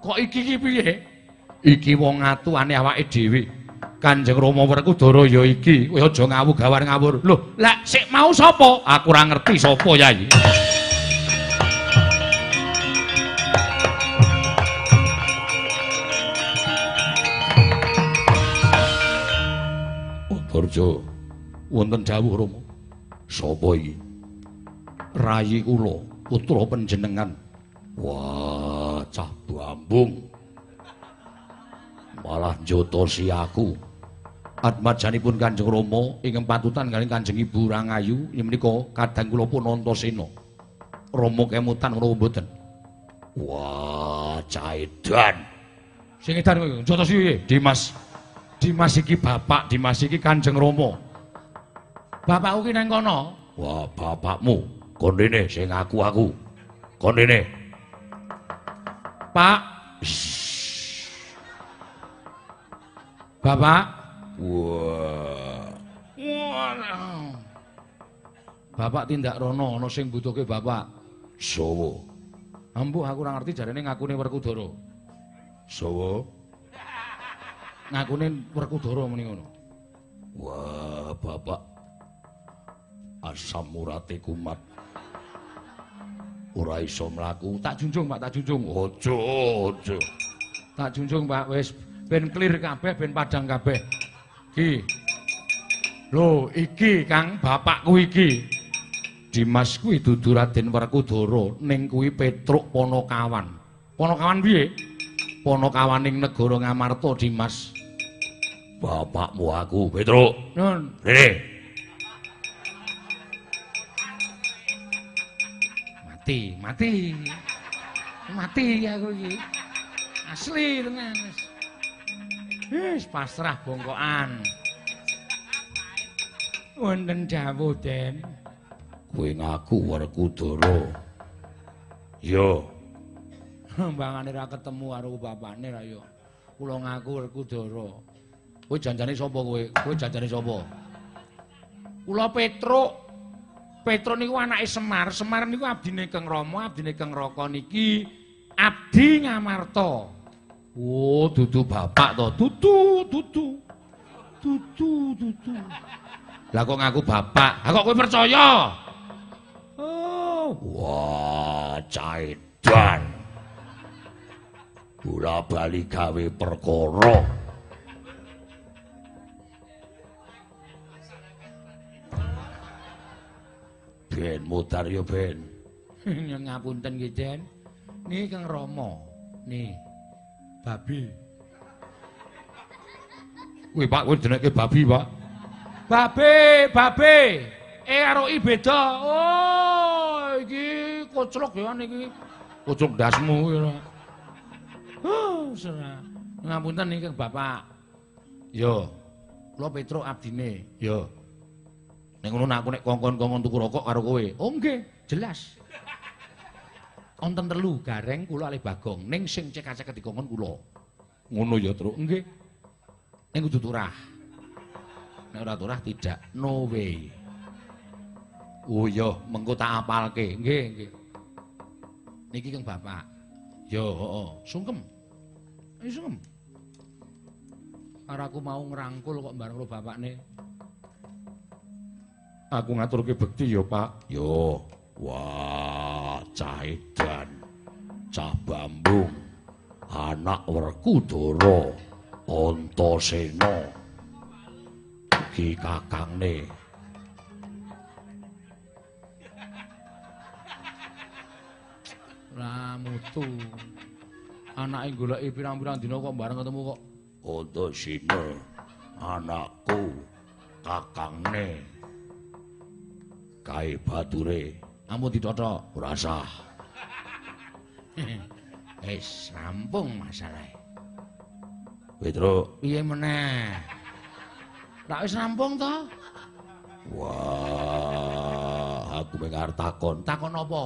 Kok iki ki piye? Iki wong atuane awake dhewe. Kanjeng Rama Werkudara ya iki. Kowe aja ngawur gawar ngawur. Lho, lah sik mau sapa? Aku ora ngerti sapa, Yayi. Antarja, wonten dawuh Rama. Sapa iki? Rayi kula, putra panjenengan. Wah, cah bambung. Malah njotosi aku. Atmajanipun Kanjeng Rama ingkang patutan kaliyan Kanjeng Ibu Rangayu inggih menika kadang kula pun Antasena. Rama kemutan menapa mboten? Wah, cah edan. Sing edan kowe njotosi piye? Dimas. Dimas iki bapak, Dimas iki Kanjeng Rama. Bapakku ki nang kono. Wah, bapakmu kon rene sing aku. Kon rene. Pak. Bapak. Wah. Wah. Bapak tindak rono ana sing mbutuhke bapak. Sowo. Ampuh aku ora ngerti jarene ngakune Werkudara. Sowo. Ngakune Werkudara muni ngono. Wah, bapak. Asam urate kumat. Ora iso mlaku. Tak junjung, Pak, tak junjung. Aja, aja. Tak junjung, Pak, wis ben clear kabeh, ben padhang kabeh. Iki. Lho, iki Kang, bapakku iki. Dimas kuwi dudu Raden Werkudara, ning kuwi Petruk Panakawan. Panakawan piye? Panakawaning negara Ngamarta, Dimas. Bapakmu aku, Petruk. Nun. Rene. Mati, mati. Mati aku iki. Asli tenan wis. Wis pasrah bongkokan. Wonten dawuh, Den. Kowe ngaku Werkudara. Iya. Mbangane ra ketemu karo bapakne ra ya. Kula ngaku Werkudara. Kowe janjane sapa kowe? Kowe janjane sapa? Kula Petruk. Petruk niku anake Semar. Semar niku abdine Kang Rama, abdine Kang Raka niki abdi Ngamarta. Oh, dudu bapak to. Dudu, dudu. Dudu, dudu. Lah kok ngaku bapak? Lah kok kowe percaya? Oh, wah, cah edan. Bola bali gawe perkara. Ben mudhar ya ben. Ngapunten nggih, Den. Niki Kang Rama. Nih. Babi. Kuwi Pak, kowe jenenge babi, Pak. Babe, babe. E karo i beda. Oh, iki koclok ya niki. Koclok ndasmu kuwi ora. Huh, ngapunten iki Bapak. Yo. Kula Petruk abdine. Yo. Nek ngono aku nek kongkon-kongkon tuku rokok karo kowe. Oh nggih, jelas. Wonten telu gareng kula kalih Bagong, ning sing cekak-cekek dikongkon kula. Ngono ya, Truk. Nggih. Ning kudu turah. Nek ora turah tidak, no way. Oh iya, mengko tak apalke. Nggih, nggih. Niki Kang Bapak. Yo, heeh, sungkem. Ayo sungkem. Karo aku mau ngrangkul kok bareng karo bapakne. Aku ngaturke bekti ya, Pak. Yo. Wah, cah edan. Cah bambung. Anak Werkudara, Antasena. Iki kakangne. Ra mutu. Anake goleki pirang-pirang dina kok bareng ketemu kok Antasena anakku kakangne. Kae bature ampun ditothok ora sah. Wis rampung masalahe. Petruk, piye meneh? Lak wis rampung to? Wah, aku mung arep takon. Takon apa?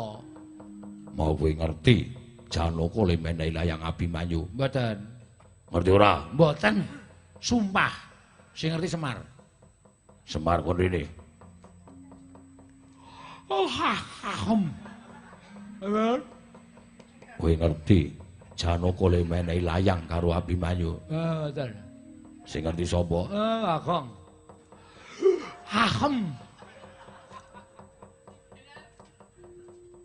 Mau kowe ngerti Janaka le menehi layang Abimanyu? Mboten. Ngerti ora? Mboten. Sumpah. Sing ngerti Semar. Semar kon rene. Oh ha ha hum. Kowe ngerti Janaka le menehi layang karo Abimanyu? Mboten. Sing ngerti sapa? Bagong. Ha hum.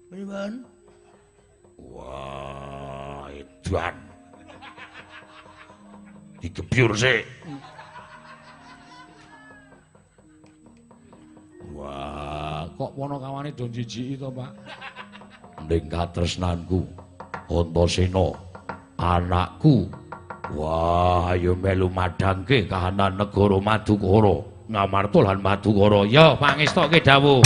Pripun? Wah, edan. Digebyur sik. Wah, kok ponokawane do njijiki to, Pak? Ning katresnanku, Antasena, anakku. Wah, ayo melu madhangke kahanan negara Madukara, Ngamarta lan Madukara. Ya, pangestoke dawuh.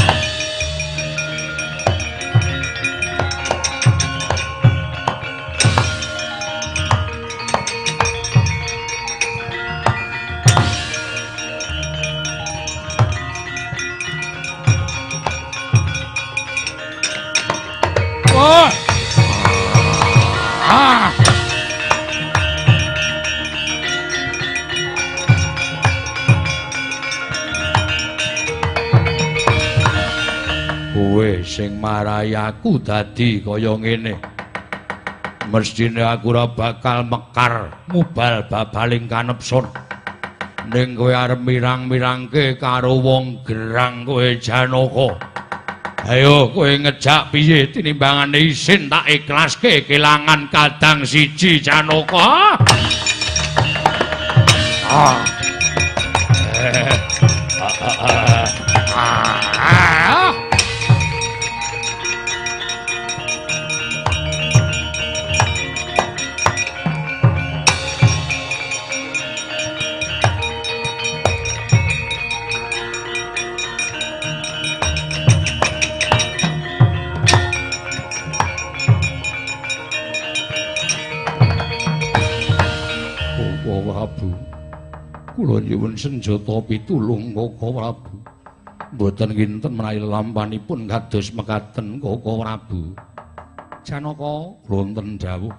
Sing marai aku dadi kaya ngene. Mestine aku ora bakal mekar mubal babaling kanepson. Ning kowe arep mirang-mirangke karo wong gerang kowe Janaka. Ayo kowe ngejak piye tinimbangane isin tak ikhlaske kelangan kadang siji Janaka. Ah. Kula nyuwun senjata pitulung Kaka Prabu. Mboten kinten menawi lampanipun kados mekaten Kaka Prabu. Janaka wonten dawuh.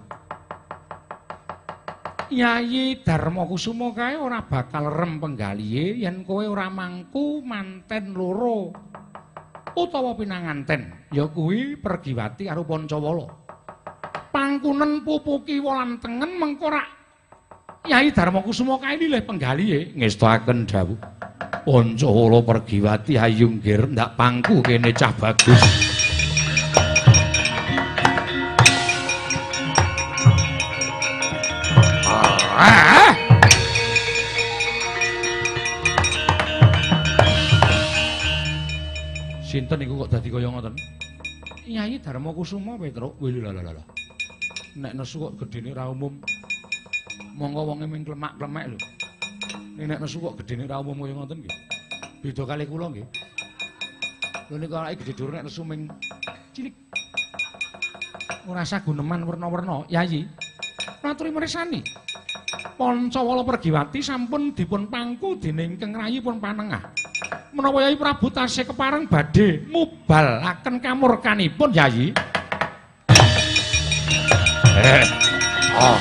Yayi Darmakusuma kae ora bakal rem penggalihe yen kowe ora mangku manten loro utawa pinanganten, ya kuwi Pergiwati karo Pancawala. Pangkunen pupu kiwa lan tengen mengko rak Yai Darmakusuma kae lilih penggalihe ngestoaken dawuh. Pancawala Pergiwati ayu nggir ndak pangku kene cah bagus. Sinten niku kok dadi kaya ngoten? Yai Darmakusuma Petruk. Wih lha lha lha. Nek nesu kok gedene ra umum. Monggo wonge ming klemak-klemek lho. Ning nek nesu kok gedene ra umum kaya ngoten nggih. Beda kali kula nggih. Lho niku awake gedhe dhuwur nek nesu ming cilik. Ora usah guneman werna-werna, Yayi. Maturi mresani. Pancawala Pergiwati sampun dipun pangku dening Keng Rayi pun panengah. Menawa Yayi Prabu tasih kepareng badhe mubalaken kamurkanipun Yayi. Oh.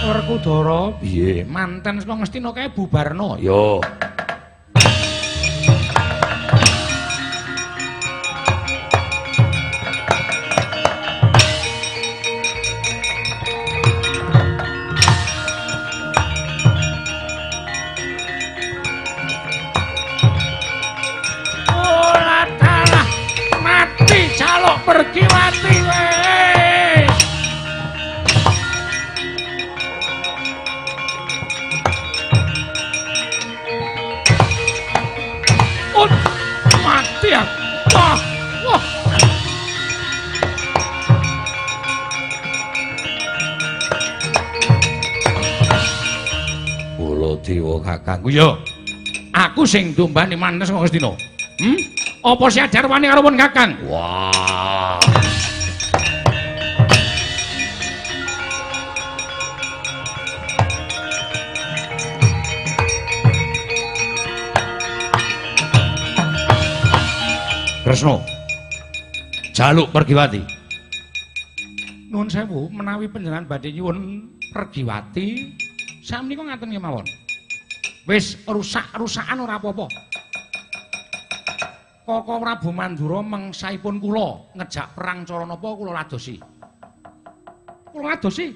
Werkudara piye? Manten saka Ngastina kae bubarna. Yo. Ora dalah mati jaluk Pergiwati wis. Mati ya. Wah, wah. Baladewa kakangku yo. Aku sing dombani mantes kok Ngastina. Apa si ajar wani karo pun kakang? Wah. Kresna. Jaluk Pergiwati. Nuwun sewu, menawi panjenengan badhe nyuwun Pergiwati, sakmenika ngaten kemawon. Wis rusak-rusakan ora apa-apa. Koko Prabu Mandura mengsaipun kula ngejak perang cara napa kula ladosi. Kula ladosi.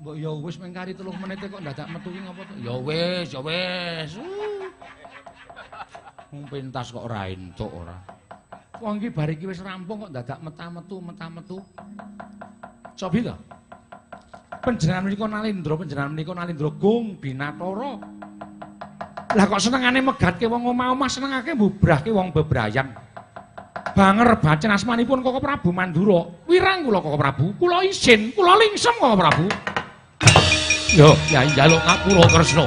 Mbok ya wis mung kari 3 menit kok ndadak metu ki ngapa to? Ya wis, ya wis. Wong pentas kok ora entuk ora. Wong iki bar iki wis rampung kok ndadak meta-metu, meta-metu. Cobi to. Panjenengan menika Nalendra, panjenengan menika Nalendra Gung Binatara. Lah kok senengane megatke wong omah-omah, senengake mbubrahke wong bebrayan. Banger bacen asmanipun Koko Prabu Mandura. Wirang kula Koko Prabu, kula isin, kula lingsem Koko Prabu. Yo, ya njaluk ngapura Kresna.